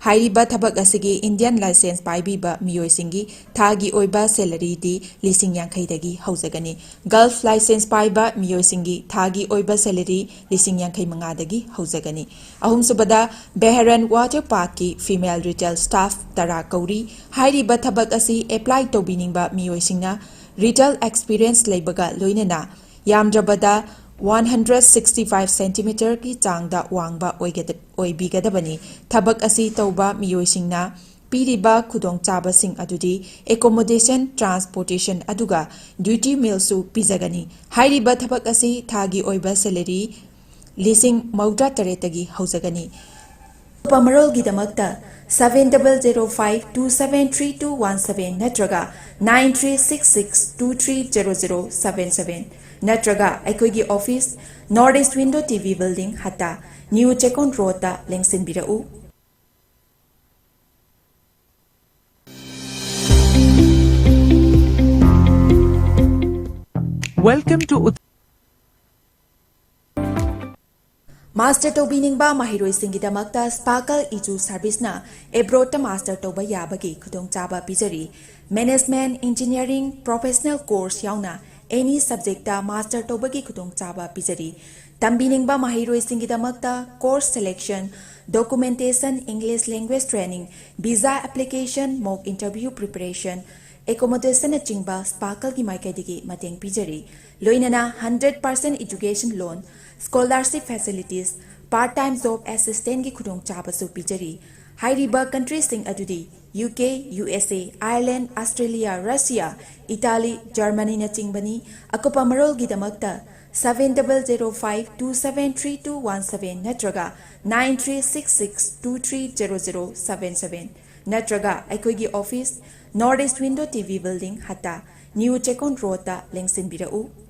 ꯍꯥꯏꯔꯤꯕ ꯊꯕꯛ ꯑꯁꯤꯒꯤ Indian license ꯄꯥꯏꯕꯤꯕ ꯃꯤꯑꯣꯏꯁꯤꯡꯒꯤ ꯊꯥꯒꯤ ꯑꯣꯏꯕ salaryꯗꯤ ꯂꯤꯁꯤꯡ ꯌꯥꯡꯈꯩꯗꯒꯤ ꯍꯧꯖꯒꯅꯤ꯫ Gulf license ꯄꯥꯏꯕ ꯃꯤꯑꯣꯏꯁꯤꯡꯒꯤ ꯊꯥꯒꯤ ꯑꯣꯏꯕ salary ꯂꯤꯁꯤꯡ ꯌꯥꯡꯈꯩ ꯃꯉꯥꯗꯒꯤ ꯍꯧꯖꯒꯅꯤ꯫ ꯑꯍꯨꯝꯁꯨꯕꯗ, Bahrain Water Parkꯀꯤ female retail staff ꯇꯔꯥ ꯀꯧꯔꯤ꯫ ꯍꯥꯏꯔꯤꯕ ꯊꯕꯛ ꯑꯁꯤ apply ꯇꯧꯕꯤꯅꯤꯡꯕ ꯃꯤꯑꯣꯏꯁꯤꯡꯅ retail experience ꯂꯩꯕꯒ ꯂꯣꯏꯅꯅ ꯌꯥꯝꯗ꯭ꯔꯕꯗ ꯋꯥꯟ ꯍꯟꯗ꯭ꯔꯦꯠ ꯁꯤꯛꯁꯇꯤ ꯐꯥꯏꯚ ꯁꯦꯟꯇꯤꯃꯤꯇꯔꯒꯤ ꯆꯥꯡꯗ ꯋꯥꯡꯕ ꯑꯣꯏꯒꯗ-, ꯑꯣꯏꯕꯤꯒꯗꯕꯅꯤ꯫ ꯊꯕꯛ ꯑꯁꯤ ꯇꯧꯕ ꯃꯤꯑꯣꯏꯁꯤꯡꯅ ꯄꯤꯔꯤꯕ ꯈꯨꯗꯣꯡꯆꯥꯕꯁꯤꯡ ꯑꯗꯨꯗꯤ accommodation, transportation ꯑꯗꯨꯒ duty mealꯁꯨ ꯄꯤꯖꯒꯅꯤ꯫ ꯍꯥꯏꯔꯤꯕ ꯊꯕꯛ ꯑꯁꯤ ꯊꯥꯒꯤ ꯑꯣꯏꯕ salary ꯂꯤꯁꯤꯡ ꯃꯧꯗ꯭ꯔꯥ ꯇꯔꯦꯠꯇꯒꯤ ꯍꯧꯖꯒꯅꯤ꯫ ꯑꯀꯨꯞꯄ ꯃꯔꯣꯜꯒꯤꯗꯃꯛꯇ seven double zero five two seven three two one seven ꯅꯠꯇ꯭ꯔꯒ nine three six six two three zero zero seven seven ꯅꯠꯇ꯭ꯔꯒ ꯑꯩꯈꯣꯏꯒꯤ office, North East Window T V Building, Hatta, New Chekon Roadꯇ ꯂꯦꯡꯁꯤꯟꯕꯤꯔꯛꯎ꯫ Welcome to Ut- Master ꯇꯧꯕꯤꯅꯤꯡꯕ ꯃꯍꯩꯔꯣꯏꯁꯤꯡꯒꯤꯗꯃꯛꯇ Sparkle Edu Serviceꯅ abroadꯇ master ꯇꯧꯕ ꯌꯥꯕꯒꯤ ꯈꯨꯗꯣꯡꯆꯥꯕ ꯄꯤꯖꯔꯤ꯫ Management, engineering, professional course ꯌꯥꯎꯅ any subjectꯇ master ꯇꯧꯕꯒꯤ ꯈꯨꯗꯣꯡꯆꯥꯕ ꯄꯤꯖꯔꯤ꯫ ꯇꯝꯕꯤꯅꯤꯡꯕ ꯃꯍꯩꯔꯣꯏꯁꯤꯡꯒꯤꯗꯃꯛꯇ course selection, documentation, English language training, visa application, mock interview preparation, accommodation ꯅꯆꯤꯡꯕ Sparkleꯒꯤ ꯃꯥꯏꯀꯩꯗꯒꯤ ꯃꯇꯦꯡ ꯄꯤꯖꯔꯤ꯫ ꯂꯣꯏꯅꯅ hundred percent education loan, scholarship facilities, part time job assistantꯀꯤ ꯈꯨꯗꯣꯡꯆꯥꯕꯁꯨ ꯄꯤꯖꯔꯤ꯫ ꯍꯥꯏꯔꯤꯕ countryꯁꯤꯡ ꯑꯗꯨꯗꯤ U K, U S A, Ireland, Australia, Russia, Italy, Germanyꯅꯆꯤꯡꯕꯅꯤ꯫ ꯑꯀꯨꯞꯄ ꯃꯔꯣꯜꯒꯤꯗꯃꯛꯇ seven double zero five two seven three two one seven ꯅꯠꯇ꯭ꯔꯒ nine three six six two three zero zero seven seven ꯅꯠꯇ꯭ꯔꯒ ꯑꯩꯈꯣꯏꯒꯤ office, North East Window T V Building, ꯍꯠꯇꯥ, New Chekon Roadꯇ ꯂꯦꯡꯁꯤꯟꯕꯤꯔꯛꯎ꯫